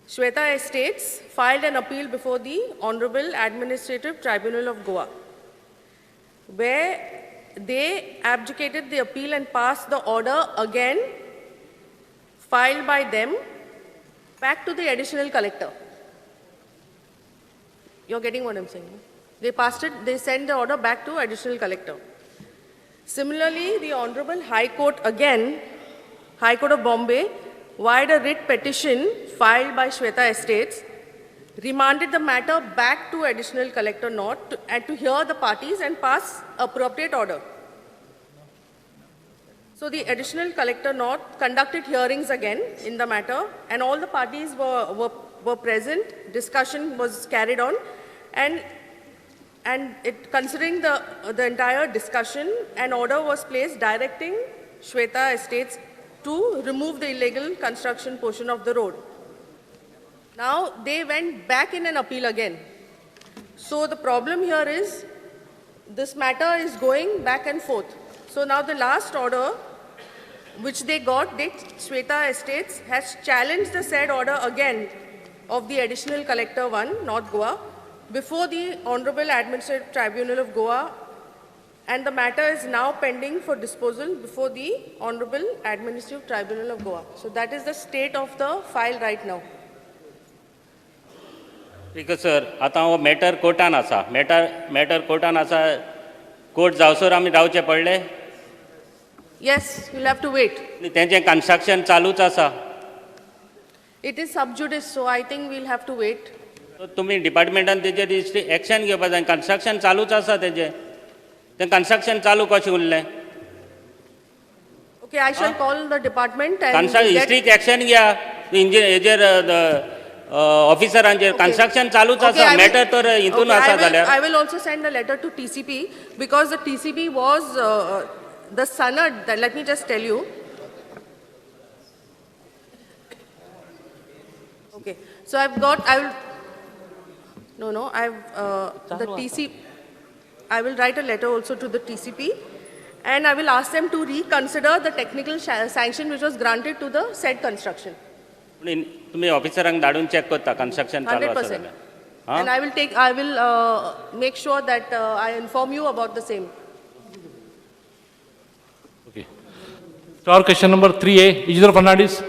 Shweta Estates filed an appeal before the Honorable Administrative Tribunal of Goa, where they abdicated the appeal and passed the order again filed by them back to the additional collector. You're getting what I'm saying? They passed it, they sent the order back to additional collector. Similarly, the Honorable High Court again, High Court of Bombay, vide a writ petition filed by Shweta Estates, remanded the matter back to additional collector North and to hear the parties and pass appropriate order. So the additional collector North conducted hearings again in the matter, and all the parties were present. Discussion was carried on, and considering the entire discussion, an order was placed directing Shweta Estates to remove the illegal construction portion of the road. Now they went back in an appeal again. So the problem here is this matter is going back and forth. So now the last order which they got, Shweta Estates has challenged the said order again of the additional collector 1, North Goa, before the Honorable Administrative Tribunal of Goa, and the matter is now pending for disposal before the Honorable Administrative Tribunal of Goa. So that is the state of the file right now. Speaker sir, आतां हो matter कोर्टान आसा. Matter कोर्टान आसा. Court जावसर आमी रावचें पडलें? Yes, you'll have to wait. तेंचें construction चालूच आसा. It is sub judice, so I think we'll have to wait. तुमी डिपार्टमेंटान तेजेर एक्शन घेवपा जाय. कन्स्ट्रक्शन चालूच आसा तेजें. तें कन्स्ट्रक्शन चालू कशें उरलें? Okay, I shall call the department and construction get strict action घ्या इंजिन हेजेर, ऑफिसरांचेर. कन्स्ट्रक्शन चालूच आसा. मॅटर तर हितून आसा जाल्यार. I will also send a letter to TCP because the TCP was the sanad. That, let me just tell you. Okay, so I've got, I will, no, I've, the TC, I will write a letter also to the TCP and I will ask them to reconsider the technical sanction which was granted to the said construction. पूण तुमी ऑफिसरांक धाडून check करता construction चालू आसा 100%. जाल्यार. हां. And I will make sure that I inform you about the same. Okay. Star question number 3A, Isidro Fernandez.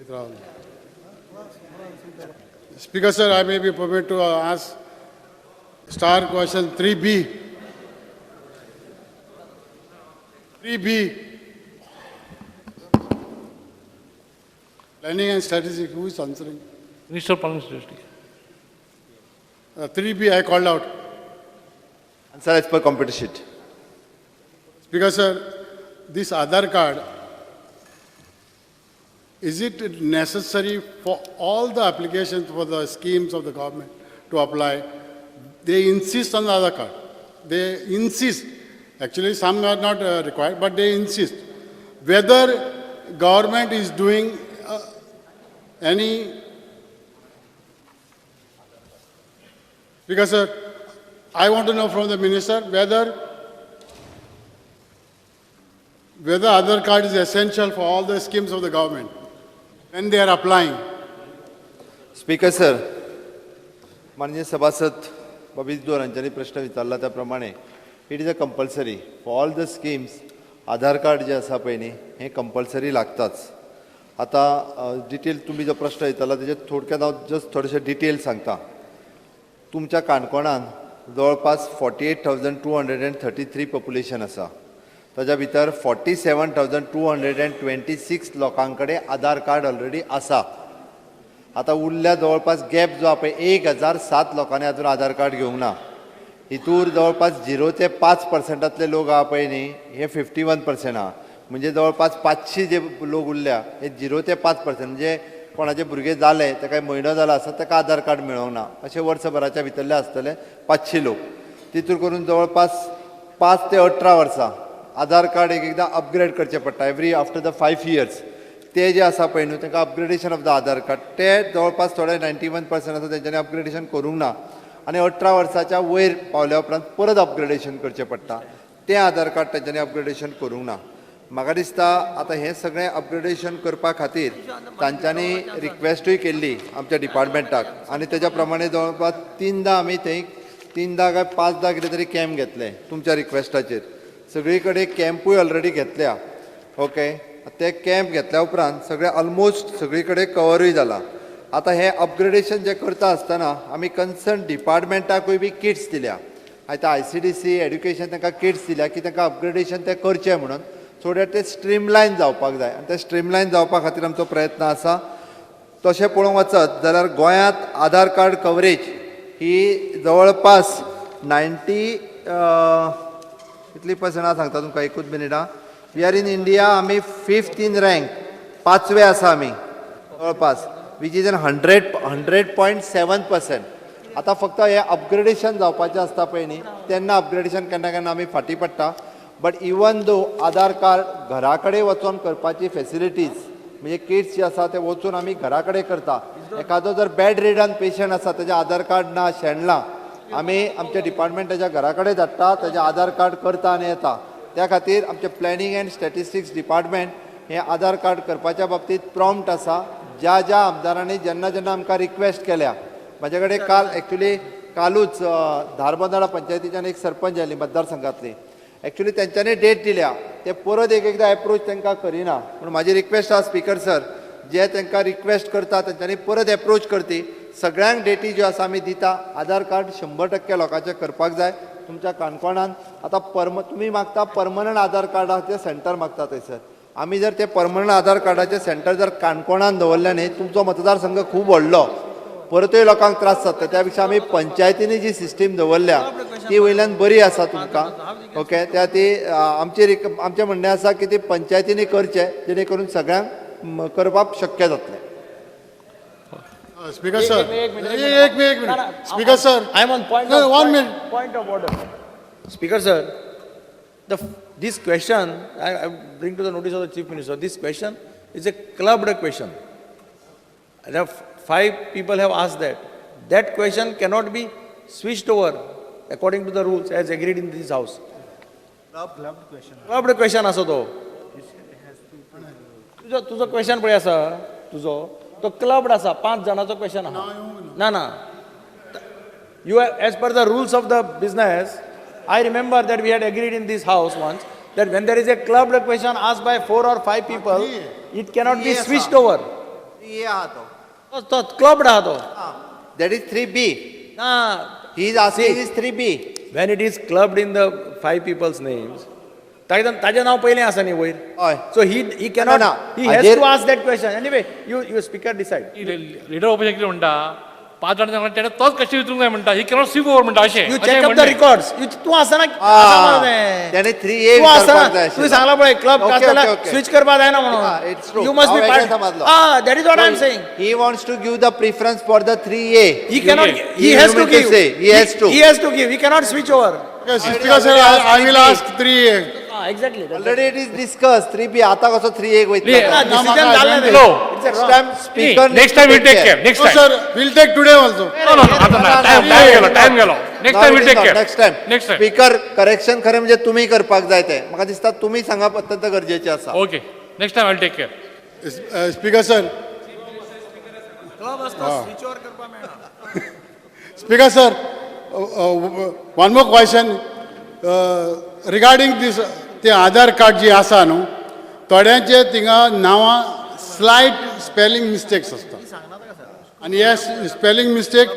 Rahul. Speaker sir, I may be permitted to ask star question 3B. 3B. Planning and strategy, who is answering? Minister of Planning and Strategy. 3B I called out. Answer as per computer sheet. Speaker sir, this Aadhaar card, is it necessary for all the applications for the schemes of the government to apply? They insist on the Aadhaar card. They insist. Actually, some are not required, but they insist. Whether government is doing any. Because, sir, I want to know from the minister whether Aadhaar card is essential for all the schemes of the government when they are applying. Speaker sir, माननीय सभासद बाब इजदोर हांच्यांनी प्रश्न विचारला त्या प्रमाणे it is a compulsory for all the schemes. Aadhaar card जें आसा पळय न्ही हें कंपल्सरी लागताच. आतां डिटेल तुमी जो प्रश्न विचारला तेजेर थोडक्यात हांव जस्ट थोडेशे डिटेल सांगता. तुमच्या काणकोणान जवळपास 48,233 पॉप्युलेशन आसा. ताज्या भितर 47,226 लोकां कडेन आधार कार्ड ऑलरेडी आसा. आतां उरल्या जवळपास गॅप जो आहा पळय 1,007 लोकांनी आजून आधार कार्ड घेवंक ना. हितूर जवळपास 0 ते 5%तले लोक आहा पळय न्ही हे 51% आहा. म्हणजे जवळपास 500 जे लोक उरल्या हे 0 ते 5% म्हणजे कोणाचे भुरगे जाले ताका म्हयनो जाला आसा ताका आधार कार्ड मेळोंक ना अशे वर्सभराच्या भितरले आसतले 500 लोक. तितूर करून जवळपास 5 ते 18 वर्सां आधार कार्ड एक एकदां अपग्रेड करचें पडटा एवरी आफ्टर the 5 years. ते जे आसा पळय न्हू तांकां upgradation of the Aadhaar card ते जवळपास थोडे 91% आसा तेंच्यांनी अपग्रेडेशन करूंक ना आनी 18 वर्साच्या वयर पावल्या उपरांत परत अपग्रेडेशन करचें पडटा तें आधार कार्ड तेंच्यांनी अपग्रेडेशन करूंक ना. म्हाका दिसता आतां हें सगळें अपग्रेडेशन करपा खातीर तांच्यांनी रिक्वेस्टूय केल्ली आमच्या डिपार्टमेंटाक आनी तेज्या प्रमाणे जवळपास 3दा आमी थंय 3दा काय 5दा कितें तरी कॅम्प घेतले तुमच्या रिक्वेस्टाचेर. सगळी कडेन कॅम्पूय ऑलरेडी घेतल्या. ओके, ते कॅम्प घेतल्या उपरांत सगळे ऑलमोस्ट सगळी कडेन कवरूय जाला. आतां हें अपग्रेडेशन जें करता आसतना आमी कन्सर्न डिपार्टमेंटाकूय बी किट्स दिल्या. आतां ICDC education तांकां किट्स दिल्या की तांकां अपग्रेडेशन तें करचें म्हणून सो that तें स्ट्रीमलायन जावपाक जाय आनी तें स्ट्रीमलायन जावपा खातीर आमचो प्रयत्न आसा. तशें पळोवंक वचत जाल्यार गोंयांत आधार कार्ड कवरेज ही जवळपास 90 कितली पर्संटां सांगता तुमकां एकूच मिनिटां. We are in India आमी 5th in rank, 5वे आसा आमी जवळपास, which is an 100.7%. आतां फक्त हें अपग्रेडेशन जावपाचें आसता पळय न्ही तेन्ना अपग्रेडेशन केन्ना केन्ना आमी फाटीं पडटा. But even though Aadhaar card घरा कडेन वचोन करपाची फेसिलिटीज म्हणजे किट्स जे आसा ते वचून आमी घरा कडेन करता. एखादो जर बेड रिडन पेशंट आसा तेजें आधार कार्ड ना शेणलां आमी आमच्या डिपार्टमेंट तेज्या घरा कडेन धाडटा, तेजें आधार कार्ड करता आनी येता. त्या खातीर आमचें प्लॅनिंग अँड स्टॅटिस्टिक्स डिपार्टमेंट हें आधार कार्ड करपाच्या बाबतींत प्रॉम्प्ट आसा. ज्या ज्या आमदारांनी जेन्ना जेन्ना आमकां रिक्वेस्ट केल्या, म्हाजे कडेन काल एक्चुली कालूच धारबंदाडा पंचायतीच्यान एक सरपंच आयली मतदारसंघातली, एक्चुली तेंच्यांनी डेट दिल्या ते परत एक एकदां एप्रोच तांकां करिना. पूण म्हाजी रिक्वेस्ट आसा स्पिकर सर, जे तांकां रिक्वेस्ट करता तेंच्यांनी परत एप्रोच करती. सगळ्यांक डेटी ज्यो आसा आमी दिता. आधार कार्ड 100% लोकांचें करपाक जाय तुमच्या काणकोणान. आतां तुमी मागता परमनंट आधार कार्डाचें सेंटर मागता थंयसर, आमी जर ते परमनंट आधार कार्डाचें सेंटर जर काणकोणान दवरलें न्ही तुमचो मतदारसंघ खूब व्हडलो, परतूय लोकांक त्रास जाता. त्या पेक्षा आमी पंचायतींनी जी सिस्टीम दवरल्या ती वयल्यान बरी आसा तुमकां. ओके, त्या ती आमची आमचें म्हणणें आसा की ती पंचायतींनी करचें जेणे करून सगळ्यांक करपाक शक्य जातलें. Speaker sir, एक minute. Speaker sir, I am on point. No, 1 minute. Point of order. Speaker sir, this question I bring to the notice of the Chief Minister. This question is a clubbed question. There are 5 people have asked that. That question cannot be switched over according to the rules as agreed in this house. Clubbed question. Clubbed question आसा तो. तुजो question पळय आसा तुजो तो clubbed आसा, 5 जाणांचो question आहा. ना ना, you as per the rules of the business, I remember that we had agreed in this house once that when there is a clubbed question asked by 4 or 5 people, it cannot be switched over. तो clubbed आहा तो. That is 3B. ना, he is asking is 3B. When it is clubbed in the 5 people's names, ताजें नांव पयलें आसा न्ही वयर. हय. So he cannot, he has to ask that question. Anyway, you speaker decide. Leader opposition कितें म्हणटा, 5 जाणां सांगला तेणें तोच क्वेश्चन विचारूंक जाय म्हणटा, he cannot sweep over म्हणटा अशें. You check up the records. तूं आसना तेणें 3A तूं आसना तुवें सांगला पळय क्लब आसतना स्विच करपाक जायना म्हणून. You must be part. That is what I am saying. He wants to give the preference for the 3A. He cannot, he has to give. He has to. He has to give. He cannot switch over. Speaker sir, I will ask 3A. Exactly. Already it is discussed. 3B. आता कसो 3A वयतलो. Decision जालें No. Next time speaker. Next time we'll take care. Next time. No sir, we'll take today also. No no no. आता ना time गेलो, time गेलो. Next time we'll take care. Next time. Next time. Speaker correction खरें म्हणजे तुम्ही करपाक जाय तें. म्हाका दिसता तुम्ही सांगप अत्यंत गरजेचें आसा. Okay. Next time I'll take care. Speaker sir. Club आसता स्विच ओवर करपाक मेळना. Speaker sir, one more question regarding this ते आधार कार्ड जी आसा न्हू, थोड्यांचे थिंगा नांवां स्लायट स्पेलिंग मिस्टेक्स आसता आनी हे spelling mistake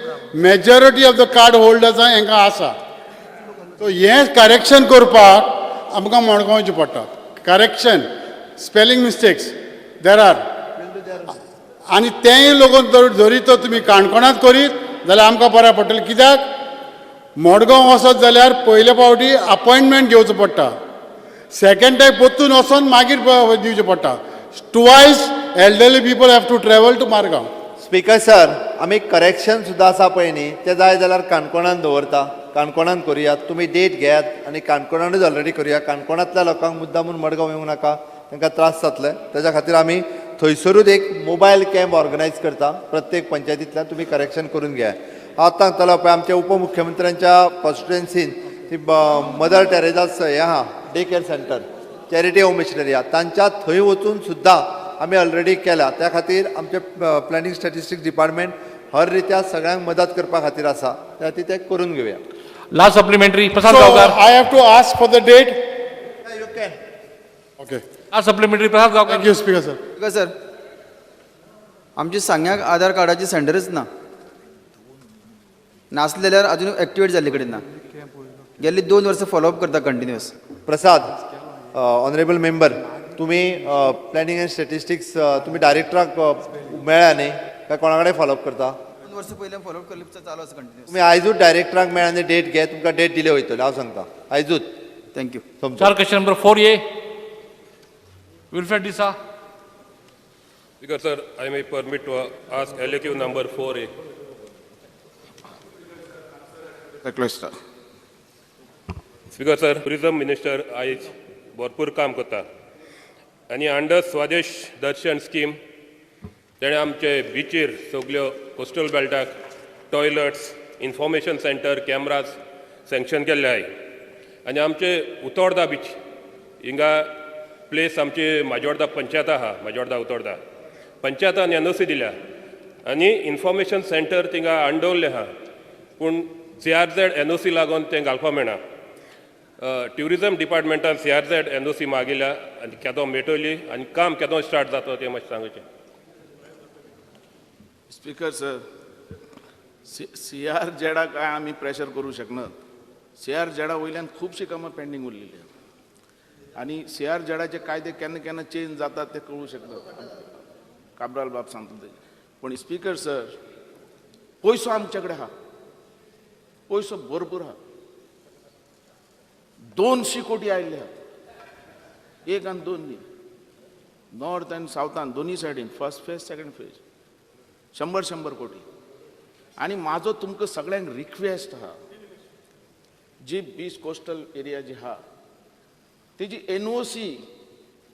majority of the card होल्डर्सां हांकां आसा. सो हें करेक्शन करपाक आमकां मडगांव वयचें पडटा. Correction spelling mistakes there are, आनी तेंय लोक जरी तर तुमी काणकोणांत करीत जाल्यार आमकां बरें पडटलें. कित्याक मडगांव वचत जाल्यार पयले फावटी अपॉयंटमेंट घेवचो पडटा, सेकंड टायम परतून वचोन मागीर दिवचें पडटा. Twice elderly people have to travel to Margao. Speaker sir, आमी करेक्शन सुद्दां आसा पळय न्ही, तें जाय जाल्यार काणकोणान दवरता, काणकोणान करुया. तुमी डेट घेयात आनी काणकोणानूच ऑलरेडी करुया. काणकोणांतल्या लोकांक मुद्दामून मडगांव येवंक नाका, तांकां त्रास जातले. तेज्या खातीर आमी थंयसरूच एक मोबायल कॅम्प ऑर्गनायज करता. प्रत्येक पंचायतींतल्यान तुमी करेक्शन करून घेयात. हांव आतां सांगतलो पळय, आमच्या उपमुख्यमंत्र्यांच्या कॉन्स्टिट्युएन्सीन ती मदर टेरेजास हें आहा, day care centre, charity home missionary आहा, तांच्या थंय वचून सुद्दां आमी ऑलरेडी केल्या. त्या खातीर आमचें प्लॅनिंग स्टॅटिस्टिक्स डिपार्टमेंट हर रित्या सगळ्यांक मदत करपा खातीर आसा. त्या खातीर तें करून घेवया. Last supplementary, Prasad So Gaonkar. I have to ask for the date. You can. Okay. Last supplementary, Prasad Gaonkar. Thank you, Speaker sir. Speaker sir, आमच्या सांग्याक आधार कार्डाची सेंटरच ना, नासले जाल्यार अजून एक्टिवेट जाल्ले कडेन ना. गेल्ली 2 वर्सां फॉलोअप करता कंटिन्युअस. प्रसाद, ऑनरेबल मेंबर, तुमी प्लॅनिंग अँड स्टॅटिस्टिक्स तुमी डायरेक्टराक मेळ्ळा न्ही, काय कोणा कडेन फॉलोअप करता? 2 वर्सां पयलीं फॉलोअप केल्ले, चालू आसा कंटिन्युअस. तुमी आयजूच डायरेक्टराक मेळ आनी डेट घे, तुमकां डेट दिले वयतले, हांव सांगता आयजूच. Thank you. सोमतो. चार question number 4A, Wilfred D'Sa. Speaker sir, I may permit to ask LAQ number 4A. Request. Speaker sir, tourism minister आयज भरपूर काम करता आनी अंडर स्वदेश दर्शन स्कीम तेणें आमचे बिचीर सगल्यो coastal बेल्टाक toilets, information centre, cameras sanction केल्ले आहाय. आनी आमचे उतोर्डा बीच हिंगा प्लेस आमची माजोर्डा पंचायत आहा, माजोर्डा उतोर्डा पंचायतान एनओसी दिल्या आनी इन्फॉर्मेशन सेंटर थिंगा अंडवल्लें आहा, पूण सीआरझेड एनओसी लागून तें घालपाक मेळना. ट्युरिजम डिपार्टमेंटान सीआरझेड एनओसी मागिल्या आनी केदो मेळटली आनी काम केदो स्टार्ट जाता तें मातशें सांगचें. स्पीकर सर, सी आर जेडा काय आमी प्रेशर करूं शकनात. सी आर जेडा वयल्यान खुबशीं कामां पेंडींग उरलेली आहा आनी सी आर जेडाचे कायदे केन्ना केन्ना चेंज जातात ते कळूं शकनात. काब्राल बाब सांगता ते. पूण स्पीकर सर, पयसो आमचे कडेन आहा, पयसो भरपूर आहा. 200 कोटी आयिल्ले आहात, एक आनी दोन न्ही, नॉर्थ आनी सावथान दोनूय सायडीन, फर्स्ट फेज सेकंड फेज, 100 100 कोटी. आनी म्हाजो तुमकां सगळ्यांक रिक्वेस्ट आहा, जी बीच कोस्टल एरिया जी आहा तेजी एनओसी,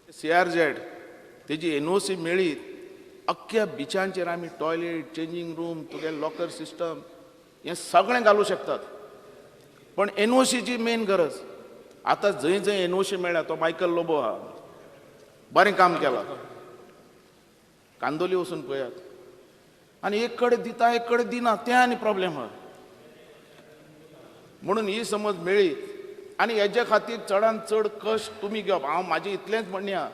सीआरझेड तेजी एनओसी मेळीत अख्ख्या बिचांचेर आमी टॉयलेट, चेंजींग रूम, तुगे लॉकर सिस्टम हें सगळें घालूं शकतात. पण एनओसीची मेन गरज आतां जंय जंय एनओसी मेळ्ळ्या, तो मायकल लोबो आहा, बरें काम केलां. कांदोली वचून पळयात, आनी एक कडेन दिता एक कडेन दिना, तें आनी प्रॉब्लेम आहा. म्हणून ही समज मेळ्ळी आनी हेजे खातीर चडान चड कश्ट तुमी घेवप. हांव म्हाजें इतलेंच म्हणणें आहा,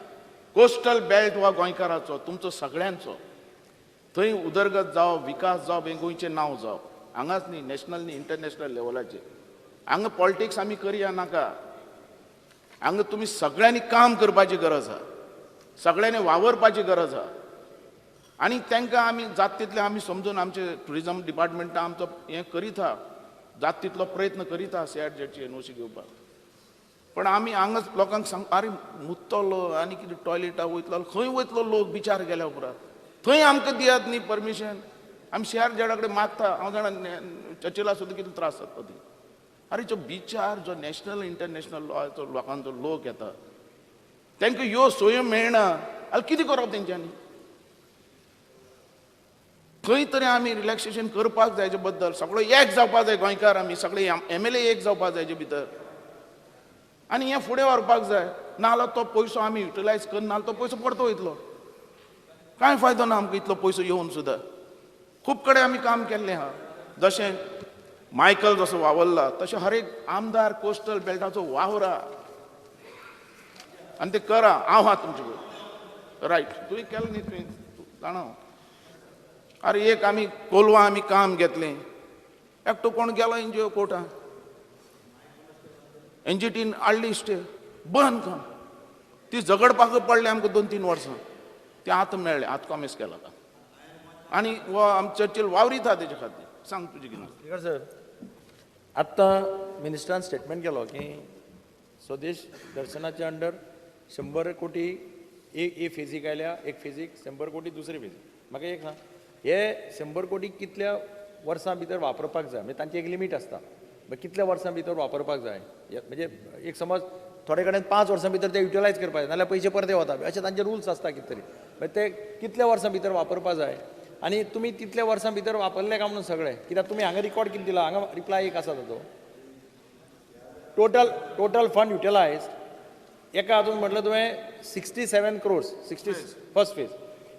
कोस्टल बेल्ट हो गोंयकाराचो, तुमचो सगळ्यांचो, थंय उदरगत जावप, विकास जावप, हें गोंयचें नांव जावप, हांगाच न्ही नॅशनल न्ही इंटरनॅशनल लेवलाचेर. हांगा पॉलिटिक्स आमी करया नाका, हांगा तुमी सगळ्यांनी काम करपाची गरज आहा, सगळ्यांनी वावरपाची गरज आहा. आनी तांकां आमी जात तितलें आमी समजून आमचे ट्युरिजम डिपार्टमेंटा आमचो हें करीत आहा, जात तितलो प्रयत्न करीत आहा सीआरझेडची एनओसी घेवपाक. पण आमी हांगाच लोकांक सांग, आरे मुत्तलो आनी कितें टॉयलेटा वयतलो, खंय वयतलो लोक बिचार गेल्या उपरांत, थंय आमकां दियात न्ही परमिशन. आमी सीआरझेडा कडेन मागता, हांव जाणा चर्चिला सुद्दां कितलो त्रास जाता ती. आरे जो बिचार जो नॅशनल इंटरनॅशनल लोकांचो लोक येता तांकां ह्यो सोयो मेळना जाल्यार कितें करप तेंच्यांनी? खंय तरी आमी रिलॅक्सेशन करपाक जाय, हेजे बद्दल सगळो एक जावपाक जाय गोंयकार, आमी सगळे एमएलए एक जावपाक जाय हेजे भितर, आनी हें फुडें व्हरपाक जाय. नाजाल्यार तो पयसो आमी युटिलायज करना, तो पयसो परतो वयतलो, कांय फायदो ना आमकां इतलो पयसो येवन सुद्दां. खूब कडेन आमी काम केल्लें आहा, जशें मायकल जसो वावरला तशें हर एक आमदार कोस्टल बेल्टाचो वावर आहा. आनी ते करा. हांव आहा तुमचे कडेन. रायट, तुवें केलें न्ही, तुवें जाणा. अरे एक आमी कोलवा आमी काम घेतलें, एकटो कोण गेलो एनजीओ कोर्टान, एनजीटीन हाडली स्टे, बंद काम. ती झगडपाक पडलें आमकां 2-3 वर्सां. तें आतां मेळ्ळें, आतां कॉमेस केला आतां. आनी हो आमचे चर्चील वावरीता तेजे खातीर. सांग तुजें कितें. सर, आत्तां मिनिस्टरान स्टेटमेंट केलो की स्वदेश दर्शनाच्या अंडर 100 कोटी एक फेजीक आयल्या, एक फेजीक 100 कोटी दुसरी फेजीक. म्हाका एक सांग, हे 100 कोटी कितल्या वर्सां भितर वापरपाक जाय? म्हणजे तांची एक लिमीट आसता, कितल्या वर्सां भितर वापरपाक जाय? म्हणजे एक समज थोडे कडेन 5 वर्सां भितर ते युटिलायज करपाक जाय, नाल्यार पयशे परते वता, अशे तांचे रुल्स आसता कितें तरी. मागीर ते कितल्या वर्सां भितर वापरपाक जाय आनी तुमी तितल्या वर्सां भितर वापरले काय म्हणून सगळे? कित्याक तुमी हांगा रिकॉर्ड कितें दिला, हांगा रिप्लाय एक आसा ताचो, टोटल फंड युटिलायज एका हातून म्हटलं तुवें 67 crores, 60 first phase.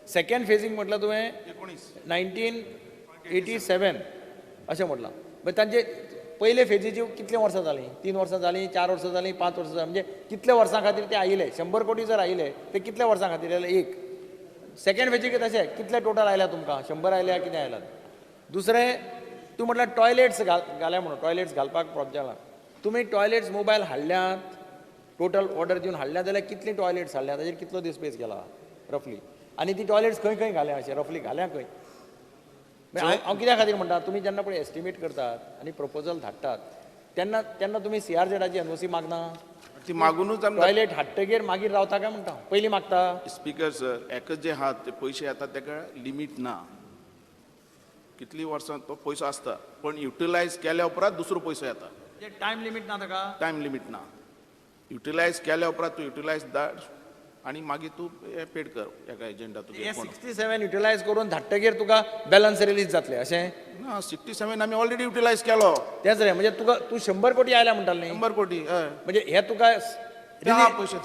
Second phasing म्हटलं तुवें 1987 अशें म्हटलां. मागीर तांचे पयले फेजीची कितले वर्सां जालीं? 3 वर्सां जालीं, 4 वर्सां जालीं, 5 वर्सां जालीं. म्हणजे कितल्या वर्सां खातीर ते आयिल्ले? 100 कोटी जर आयिल्ले ते कितल्या वर्सां खातीर आयले? एक सेकंड फेजीक तशें कितले टोटल आयल्या तुमकां? 100 आयल्या, कितें आयला? दुसरें तूं म्हटल्यार टॉयलेट्स घाल्या म्हणून, टॉयलेट्स घालपाक प्रॉब्लम जाला. तुमी टॉयलेट्स मोबायल हाडल्यात, टोटल ऑर्डर दिवन हाडल्या जाल्यार कितली टॉयलेट्स हाडल्या, ताजेर कितलो दीस स्पेस गेला रफली, आनी ती टॉयलेट्स खंय खंय घाल्या अशें रफली घाल्या खंय? हांव कित्या खातीर म्हणटा, तुमी जेन्ना पळय एस्टिमेट करतात आनी प्रपोजल धाडटात तेन्ना तेन्ना तुमी सीआरझेडाची एनओसी मागना, ती मागुनूच टॉयलेट हाडटगीर मागीर रावता काय म्हणटा, पयलीं मागता? स्पीकर सर, एकच जे आहात ते पयशे येतात ताका लिमीट ना, कितली वर्सां तो पयसो आसता, पण युटिलायज केल्या उपरांत दुसरो पयसो येता. टायम लिमीट ना ताका? टायम लिमीट ना. युटिलायज केल्या उपरांत तूं युटिलायज धाड आनी मागीर तूं पेड कर एका एजंटा तुगे. 67 युटिलायज करून धाडटगीर तुका बॅलन्स रिलीज जातलें अशें ना? 67 आमी ऑलरेडी युटिलायज केलो. तेंच रे, म्हणजे तुका तूं 100 कोटी आयल्या म्हणटालें न्ही? 100 कोटी. म्हणजे हे तुका पयशे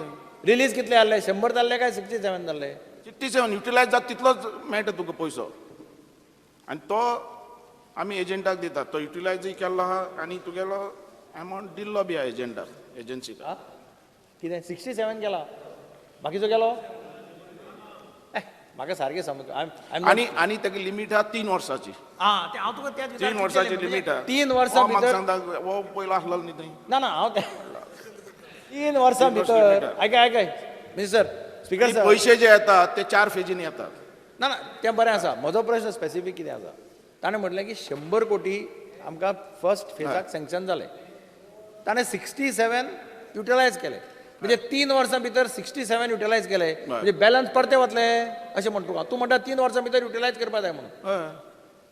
रिलीज कितले जाल्ले? 100 जाल्ले काय 67 जाल्ले? 67 युटिलायज जाता तितलोच मेळटा तुका पयसो, आनी तो आमी एजंटाक दितात. तो युटिलायजूय केल्लो आहा आनी तुगेलो एमावंट दिल्लो बी आहा एजंटाक, एजन्सीक. कितें 67 केला, बाकीचो गेलो? म्हाका सारकें समज. आनी आनी ताका लिमीट आहा 3 वर्सांची. हांव तुका 3 वर्सांची लिमीट आहा. 3 वर्सां भितर सांगता, हो पयलो आसलो न्ही थंय. ना ना, हांव 3 वर्सां भितर आयकय आयकय मिनिस्टर, स्पीकर सर, पयशे जे येतात ते 4 फेजीन येतात. ना ना, तें बरें आसा. म्हजो प्रश्न स्पेसिफीक कितें आसा, ताणें म्हटलें की 100 कोटी आमकां फर्स्ट फेजाक सँक्शन जालें, ताणें 67 युटिलायज केले, म्हणजे 3 वर्सां भितर 67 युटिलायज केले, म्हणजे बॅलन्स परते वतले अशें म्हणटा तुका. तूं म्हणटा 3 वर्सां भितर युटिलायज करपा जाय म्हणून.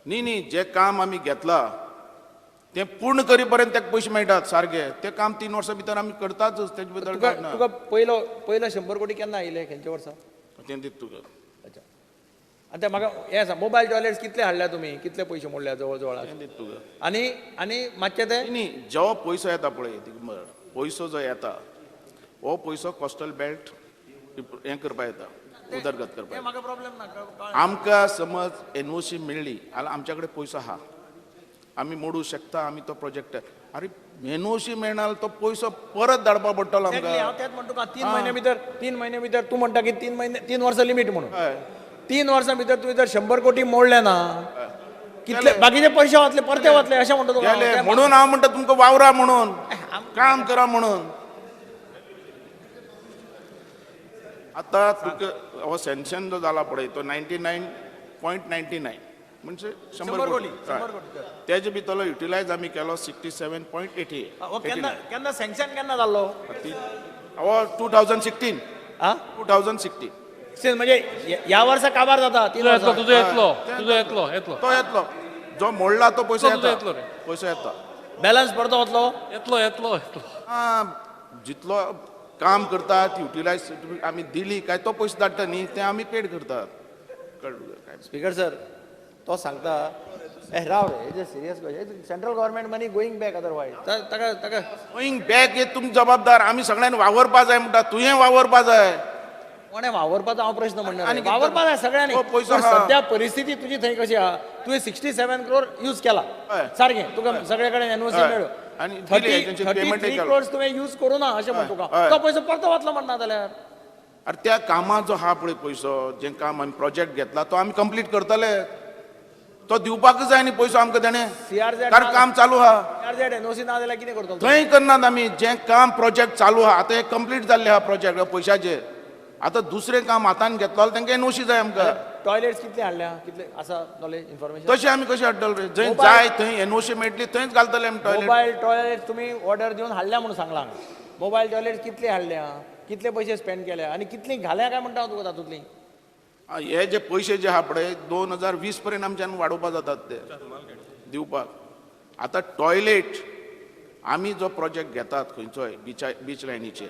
न्ही न्ही, जें काम आमी घेतलां तें पूर्ण करी पर्यंत ताका पयशे मेळटात सारके. तें काम 3 वर्सां भितर आमी करताच. तेजे बद्दल तुका पयलो पयलो 100 कोटी केन्ना आयिल्ले, खंयच्या वर्सा? तें दिता तुका. अच्छा, आनी तें म्हाका हें आसा, मोबायल टॉयलेट्स कितले हाडल्या तुमी, कितले पयशे मोडल्या जवळ जवळ? तुका आनी आनी मातशें तें न्ही, जेवा पयसो येता पळय, पयसो जो येता हो पयसो कोस्टल बेल्ट हें करपा येता, उदरगत करपा. म्हाका प्रॉब्लेम ना. आमकां समज एनओसी मेळ्ळी जाल्यार आमच्या कडेन पयसो आहा, आमी मोडूं शकता आमी तो प्रोजेक्ट. आरे एनओसी मेळना तो पयसो परत धाडपा पडटलो आमकां. हांव तेंच म्हणटा तुका, 3 म्हयने भितर, 3 म्हयने भितर तूं म्हणटा की 3 म्हयने 3 वर्सां लिमीट म्हणून. 3 वर्सां भितर तुवें जर 100 कोटी मोडले ना, कितले बाकीचे पयशे वतले, परते वतले अशें म्हणटा तुका. म्हणून हांव म्हणटा तुमकां वावरा म्हणून, काम करा म्हणून. आतां तुका हो सँक्शन जो जाला पळय तो 99.99 म्हणजे 100 कोटी, तेजे भितरलो युटिलायज आमी केलो 67.88. केन्ना सँक्शन केन्ना जाल्लो? हो 2016. 2016 म्हणजे ह्या वर्सा काबार जाता. तुजो येतलो, तुजो येतलो, येतलो तो येतलो, जो मोडला तो पयसो येतलो, पयसो येता, बॅलन्स परतो वतलो, येतलो येतलो येतलो. जितलो काम करतात युटिलायज आमी दिली काय तो पयसो धाडटा न्ही, ते आमी पेड करतात. स्पीकर सर, तो सांगता ए राव रे, serious question, central government money going back otherwise. ताका ताका गोईंग बॅक हे तुमी जबाबदार. आमी सगळ्यांनी वावरपा जाय म्हणटा, तुवें वावरपा जाय. कोणें वावरपाचो हांव प्रश्न म्हणना, वावरपा जाय सगळ्यांनी. सद्या परिस्थिती तुजी थंय कशी आहा, तुवें 67 क्रोर यूज केला सारकें, तुका सगळे कडेन एनओसी मेळ्ळ्यो. आनी दिले तेंचे पेमेंट. 33 क्रोर्स तुवें यूज करूं ना अशें म्हणटा तुका, तो पयसो परतो वतलो म्हणना जाल्यार. अरे त्या कामाचो हा पळय पयसो, जें काम आमी प्रोजेक्ट घेतला तो आमी कंप्लीट करतले, तो दिवपाकच जाय न्ही पयसो आमकां तेणें, कारण काम चालू आहा. सीआरझेड एनओसी ना जाल्यार कितें करतलो? थंय करनात आमी, जें काम प्रोजेक्ट चालू आहा आतां हें कंप्लीट जाल्लें आहा प्रोजेक्ट पयशाचेर, आतां दुसरें काम हातान घेतलो जाल्यार तांकां एनओसी जाय आमकां. टॉयलेट्स कितले हाडल्या, कितले आसा नॉलेज इन्फॉर्मेशन? तशें आमी कशें हाडटले रे, जंय जाय थंय एनओसी मेळटली थंयच घालतले आमी टॉयलेट. मोबायल टॉयलेट तुमी ऑर्डर दिवन हाडल्या म्हणून सांगलां, मोबायल टॉयलेट कितले हाडल्या, कितले पयशे स्पेंड केल्या आनी कितली घाल्या काय म्हणटा हांव तुका तातूंतली? हे जे पयशे जे आहा पळय 2020 पर्यंत आमच्यान वाडोवपा जातात ते दिवपाक. आतां टॉयलेट आमी जो प्रोजेक्ट घेतात खंयचोय बीच लायनीचेर,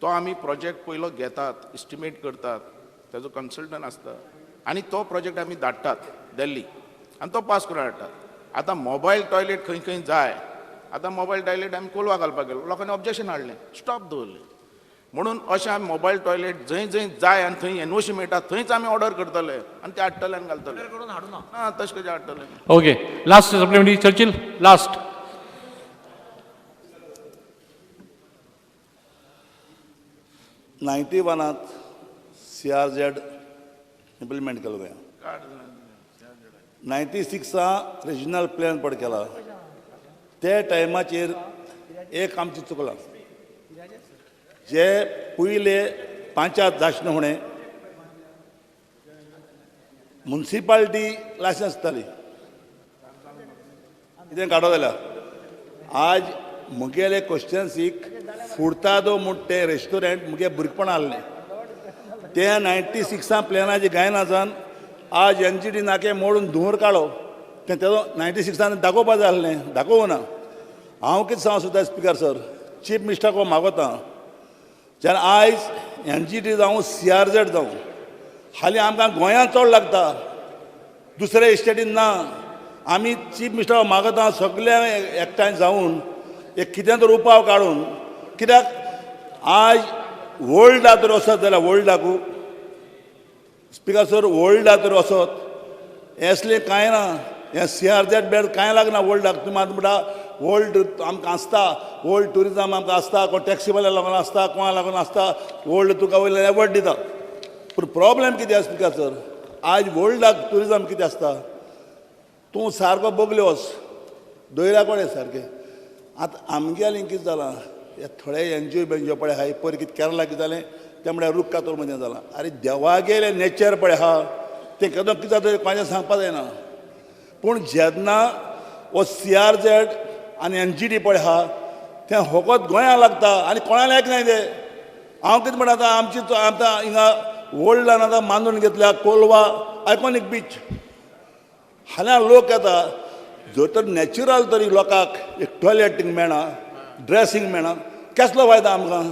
तो आमी प्रोजेक्ट पयलो घेतात, इस्टिमेट करतात, ताजो कन्सल्टंट आसता आनी तो प्रोजेक्ट आमी धाडटात दिल्ली आनी तो पास करून हाडटात. आतां मोबायल टॉयलेट खंय खंय जाय, आतां मोबायल टॉयलेट आमी कोलवा घालपाक गेलो, लोकांनी ऑब्जेक्शन हाडलें, स्टॉप दवरलें. म्हणून अशें आमी मोबायल टॉयलेट जंय जंय जाय आनी थंय एनओसी मेळटा थंयच आमी ऑर्डर करतले आनी ते हाडटले आनी घालतले. ना तशें कशें हाडटले. Okay, last supplementary Churchill, last. 91 CRZ implement केलो गोंयांत. 96 रिजनल प्लॅन पड केला. ते टायमाचेर एक आमची चुकलां, जे पयले पंचायत जाशना हुणे मुन्सिपाल्टी लायसन्स दिताली, कितें काडो जाल्यार. आज म्हगेले क्वेश्चन्सीक फुडतादो म्हूण तें रेस्टॉरंट म्हगे भुरगेपणां आहलें, ते 96 प्लॅनाचे गायना जावन आज एनजीटी नाके मोडून धुंवर काडो, तें तेजो 96 दाखोवपा जाय आहलें, दाखोवना. हांव कितें सांगूं सोदता स्पिकर सर, चीफ मिनिस्टराक मागोता, जेन्ना आयज एनजीटी जावं सीआरझेड जावं हालीं आमकां गोंयांत चड लागता, दुसऱ्या स्टेटीन ना. आमी चीफ मिनिस्टराक मागता सगळ्या एकठांय जावन एक कितें तर उपाय काडून, कित्याक आज वर्ल्डाक तर वचत जाल्यार वर्ल्डाकू स्पिकर सर, वर्ल्डाक तर वचत असलें कांय ना, हें सीआरझेड बेड कांय लागना वर्ल्डाक. तुमी आतां म्हणटा वर्ल्ड आमकां आसता, वर्ल्ड ट्युरिजम आमकां आसता, कोण टॅक्सीवाल्या लागून आसता, कोणा लागून आसता, वर्ल्ड तुका वयल्यान एवॉर्ड दिता. पूण प्रॉब्लेम कितें आसा स्पिकर सर, आज वर्ल्डाक ट्युरिजम कितें आसता, तूं सारको बोगल्यो वच दोयरा कडेन सारकें. आतां आमगेलें कितें जालां, हे थोडे एनजीओ बेनजीओ पळय आहाय, पयर कितें केरला कितें जालें तें म्हळ्यार रूख कातोर मदें जालां. आरे देवागेलें नेचर पळय आहा, तें केदो कितें जाता कोणाचें सांगपा जायना. पूण जेन्ना हो सीआरझेड आनी एनजीटी पळय आहा तें फकत गोंयांक लागता आनी कोणाक एकनाय तें. हांव कितें म्हणटा आतां आमची आतां हिंगा वर्ल्डान आतां मानून घेतल्या कोलवा आयकॉनीक बीच, हांगा लोक येता, जर तर नॅचरल तरी लोकांक एक टॉयलेटींग मेळना, ड्रेसींग मेळना, कसलो फायदा आमकां?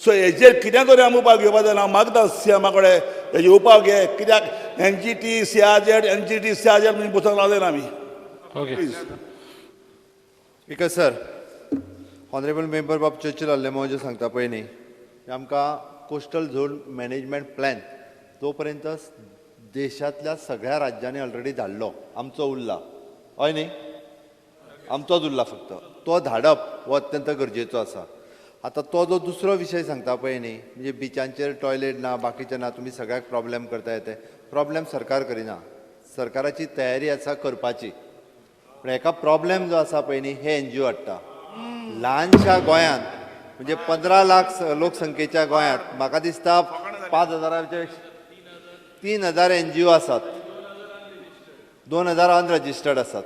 सो हेजेर कितें तरी आमी उपाय घेवपा जाय. हांव मागता सीएमा कडेन हेजे उपाय घे, कित्याक एनजीटी सीआरझेड एनजीटी सीआरझेड म्हणजे बसून रावले ना आमी. Okay speaker sir, honourable member बाब चर्चिल आल्लेमो जे सांगता पळय न्ही, आमकां कोस्टल झोन मॅनेजमेंट प्लॅन तो पर्यंत देशांतल्या सगळ्या राज्यांनी ऑलरेडी धाडलो, आमचो उरला, हय न्ही, आमचोच उरला फक्त. तो धाडप हो अत्यंत गरजेचो आसा. आतां तो जो दुसरो विशय सांगता पळय न्ही, म्हणजे बिचांचेर टॉयलेट ना, बाकीचें ना, तुमी सगळ्याक प्रॉब्लेम करता ते प्रॉब्लेम सरकार करिना, सरकाराची तयारी आसा करपाची. पूण एका प्रॉब्लेम जो आसा पळय न्ही, हे एनजीओ हाडटा. ल्हानशा गोंयांत म्हणजे 15 लाख लोकसंख्येच्या गोंयांत म्हाका दिसता 5,000 3,000 एनजीओ आसात, 2,000 अनरजिस्टर्ड आसात.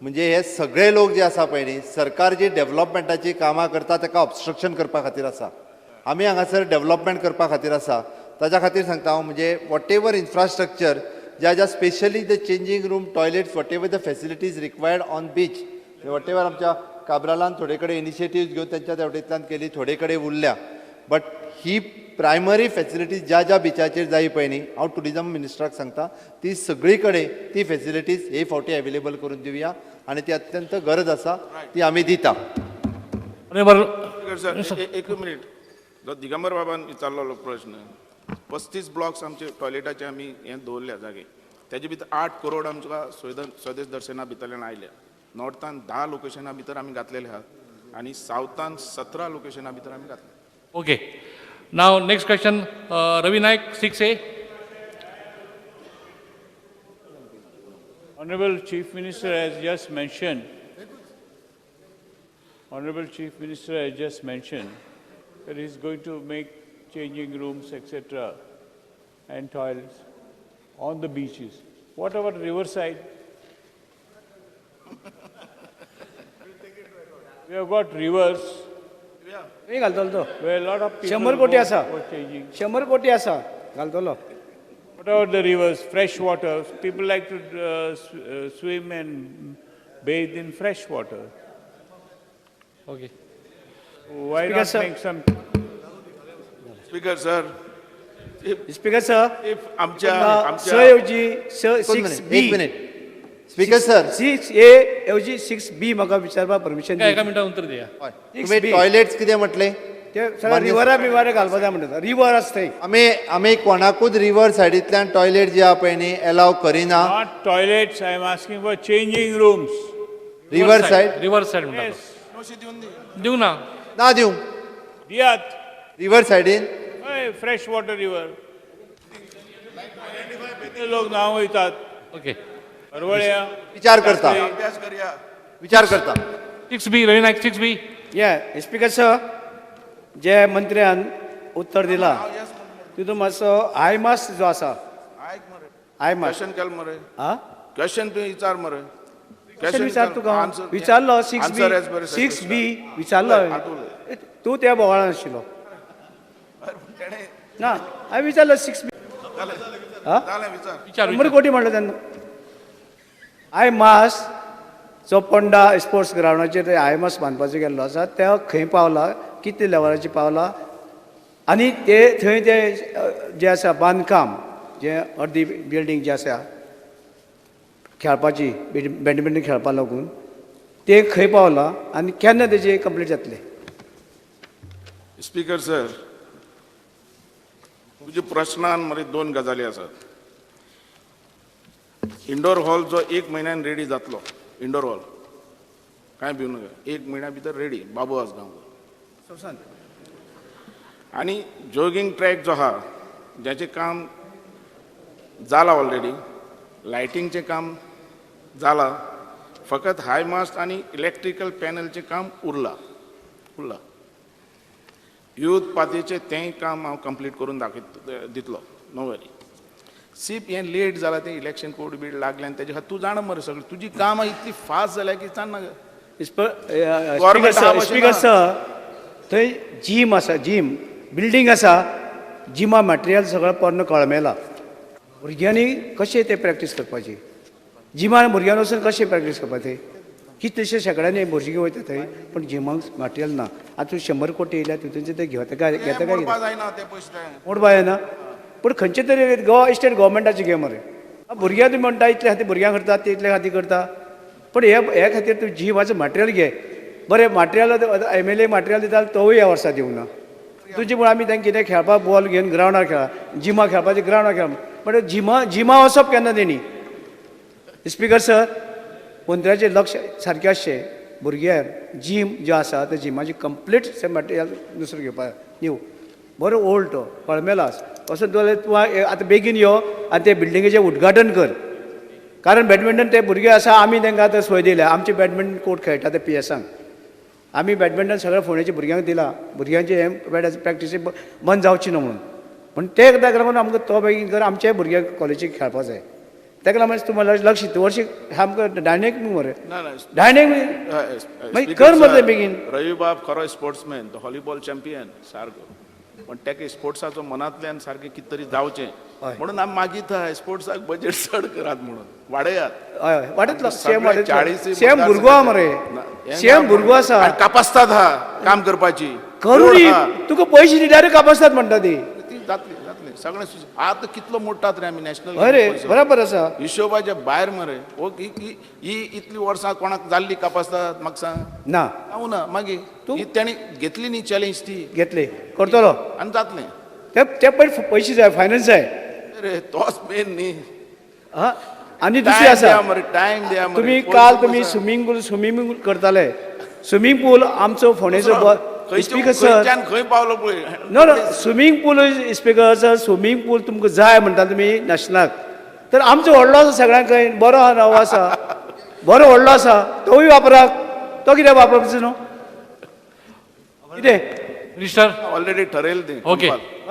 म्हणजे हे सगळे लोक जे आसा पळय न्ही, सरकार जी डेव्हलपमेंटाची कामां करता ताका ऑबस्ट्रक्शन करपा खातीर आसा. आमी हांगासर डेव्हलपमेंट करपा खातीर आसा. ताच्या खातीर सांगता हांव, म्हणजे what ever infrastructure ज्या ज्या specially the changing room, toilets, whatever the facilities required on beach, whatever आमच्या काब्रालान थोडे कडेन इनिशिएटिव्ह घेवन तेंच्या तेवटेंतल्यान केली, थोडे कडेन उरल्या, but he primary facilities ज्या ज्या बिचाचेर जाय पळय न्ही, हांव ट्युरिजम मिनिस्टराक सांगता ती सगळी कडेन ती फेसिलिटीज हे फावटी अवेलेबल करून दिवया आनी ती अत्यंत गरज आसा, ती आमी दिता. सर एक मिनीट, जो दिगंबर बाबान विचारलेलो प्रश्न, 35 ब्लॉक्स आमचे टॉयलेटाचे आमी हें दवरल्या जागे, तेजे भितर 8 करोड आमकां स्वदेश दर्शना भितरल्यान आयल्या. नॉर्थान 10 लोकेशना भितर आमी घातलेले आहात आनी सावथान 17 लोकेशना भितर आमी घातले. Okay. Now next question, Ravi Naik, 6A. Honorable Chief Minister has just mentioned, Honorable Chief Minister has just mentioned that he is going to make changing rooms, etc., and toilets on the beaches. What about riverside? We have got rivers घालतलो तो where a lot of people 100 कोटी go आसा. for changing. 100 कोटी आसा घालतलो. What about the rivers, fresh water? People like to swim and bathe in fresh water. Okay. Why Speaker not sir. make some? Speaker sir, speaker sir, if आमच्या स आमच्या ऐवजी स दोन सिक्स मिनिट, बी, एक मिनिट. स्पीकर सर, 6A ऐवजी 6B म्हाका विचारपाक परमिशन एका मिनटान उत्तर दिया. हय. Six तुमी B. टॉयलेट्स कितें म्हटलें? ते सगळ्या रिवरा बिवरा घालपा जाय म्हणटा, रिवर आसा थंय. आमी आमी कोणाकूच रिवर सायडींतल्यान टॉयलेट जे आहा पळय न्ही एलाव करिना. Not toilets, I am asking for changing rooms. River side river side म्हणटा Yes. तो. दिवंक ना. ना दिवंक दियात. रिवर सायडीन. हय, फ्रेश वॉटर रिवर. लोक न्हावंक वयतात. ओके. हरवळ्या. विचार करता, अभ्यास करया. विचार करता. 6B, Ravi Naik, 6B. ये स्पीकर सर, जे मंत्र्यान उत्तर दिला तितून मातसो हाय मास जो आसा, आयक मरे, हाय मास क्वेश्चन केल मरे, हा क्वेश्चन तुवें विचार मरे. क्वेश्चन विचार तुका हांव. विचारलो 6B, 6B विचारलो हांवें. तूं त्या बोवाळान आशिल्लो ना. हांवें विचारलो 6B. जालें, विचार. विचार. 100 कोटी म्हणलो तेन्ना. हाय मास जो पोंडा स्पोर्ट्स ग्रावंडाचेर ते हाय मास बांदपाचो गेल्लो आसा, ते खंय पावला, कितले लेवलाचेर पावला, आनी ते थंय ते जें आसा बांदकाम, जें अर्दी बिल्डींग जी आसा खेळपाची, बॅडमिंटन खेळपा लागून, ते खंय पावला आनी केन्ना तेजें कंप्लीट जातलें? स्पीकर सर, तुज्या प्रश्नान मरे दोन गजाली आसात. इंडोर हॉल जो 1 म्हयन्यान रेडी जातलो, इंडोर हॉल कांय भिवू नाका, 1 म्हयन्या भितर रेडी बाबू आसगांव. आनी जॉगींग ट्रॅक जो आहा ज्याचें काम जालां ऑलरेडी, लायटींगचें काम जालां, फकत हाय मास्ट आनी इलेक्ट्रिकल पॅनलचें काम उरलां उरलां. यूथ पातीचें तेंय काम हांव कंप्लीट करून दाखयत दितलो, नो वरी. सीप हें लेट जालां, तें इलेक्शन कोड बीड लागलें आनी तेजे खातीर तूं जाणा मरे सगळें तुजी कामां इतली फास्ट जाल्या की सांग नाका. स्पीकर सर, स्पीकर सर, थंय जीम आसा, जीम बिल्डींग आसा, जिमा मटेरियल सगळें पोरणो कळमेला. भुरग्यांनी कशें तें प्रॅक्टीस करपाची? जिमान भुरग्यांनी वचून कशें प्रॅक्टीस करपाचें? कितलेशे शेंकड्यांनी भुरगीं वयता थंय, पूण जिमाक मटेरियल ना. आतां तूं 100 कोटी येयल्या, तितूनचे ते घेता काय, घेता काय? मोडपा जायना ते पयशे, ते मोडपा जायना, पूण खंयचे तरी गोवा स्टेट गव्हर्मेंटाचे घे मरे. भुरग्यां तुमी म्हणटा इतले खातीर भुरग्यांक करता, ते इतले खातीर करता, पूण हे खातीर तूं जिमाचें मटेरियल घे. बरें मटेरियल MLA material दिता, तोवूय ह्या वर्सा दिवंक ना. तुजे म्हूण आमी तांकां कितें खेळपाक बॉल घेवन ग्रावंडार खेळा, जिमा खेळपाचें ग्रावंडार खेळ, पण जिमा वचप केन्ना तेणी? स्पीकर सर, मंत्र्याचें लक्ष सारकें आसचें, भुरग्यांक जीम जें आसा त्या जिमाचें कंप्लीट मटेरियल दुसरें घेवपाक न्यू बरो ओल्ड तो कळमेला असो जाल्यार तूं आतां बेगीन यो आनी ते बिल्डिंगेचें उद्घाटन कर. कारण बॅडमिंटन ते भुरगे आसा, आमी तांकां आतां सोय दिल्या, आमचे बॅडमिंटन कोर्ट खेळटा ते PSांक. आमी बॅडमिंटन सगळ्या फोंडेच्या भुरग्यांक दिला, भुरग्यांचे हें प्रॅक्टीस बंद जावची न्हू म्हणून. पूण ते ताका लागून आमकां तो बेगीन कर, आमचे भुरग्यांक कॉलेजीक खेळपा जाय. ताका लागून तूं लक्ष वर्शी आमकां डायनेक मरे, डायनेक मागीर कर मरे बेगीन. रविबाब खरो स्पोर्ट्समॅन, तो हॉलीबॉल चॅम्पियन सारको, पण ताका स्पोर्ट्साचो मनांतल्यान सारकें कितें तरी जावचें म्हणून आमी मागीत स्पोर्ट्साक बजेट चड करात म्हणून वाडयात. हय वाडयतलो, सेम वाडयतलो, सेम भुरगो आहा मरे, सेम भुरगो आसा, कापास्तात आहा काम करपाची, करूं न्ही तुका पयशे दिल्यार कापास्तात म्हणटा ती. जातली जातली सगळें. आतां कितलो मोडटात रे आमी नॅशनल. हय रे, बरोबर आसा, हिशोबाच्या भायर मरे. हो ही इतली वर्सां कोणाक जाल्ली कापास्तात म्हाका सांग? ना, हांव ना. मागीर तूं तेणी घेतली न्ही चॅलेंज, ती घेतली, करतलो आनी जातलें. ते पयशे जाय, फायनान्स जाय रे, तोच मेन न्ही. हा, आनी दुसरी आसा टायम द्या मरे. तुम्ही पयसो काल तुम्ही पयसो. स्विमींग पूल स्विमींग पूल करताले. स्विमींग पूल आमचो फोंडेचो स्पीकर सर खंयच्यान खंय पावलो पळय. No no swimming pool speaker sir swimming pool तुमकां जाय म्हणटा तुमी नॅशनलाक तर आमचो व्हडलो आसा सगळ्यांक खंय बरो आहा नवो आसा बरो व्हडलो आसा तोवूय वापराक तो कित्याक वापरचो न्हू कितें? मिनिस्टर ऑलरेडी ठरयलें तें. Okay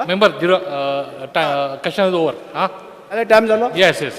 member zero question is over. हा जाल्यार टायम जालो. Yes yes.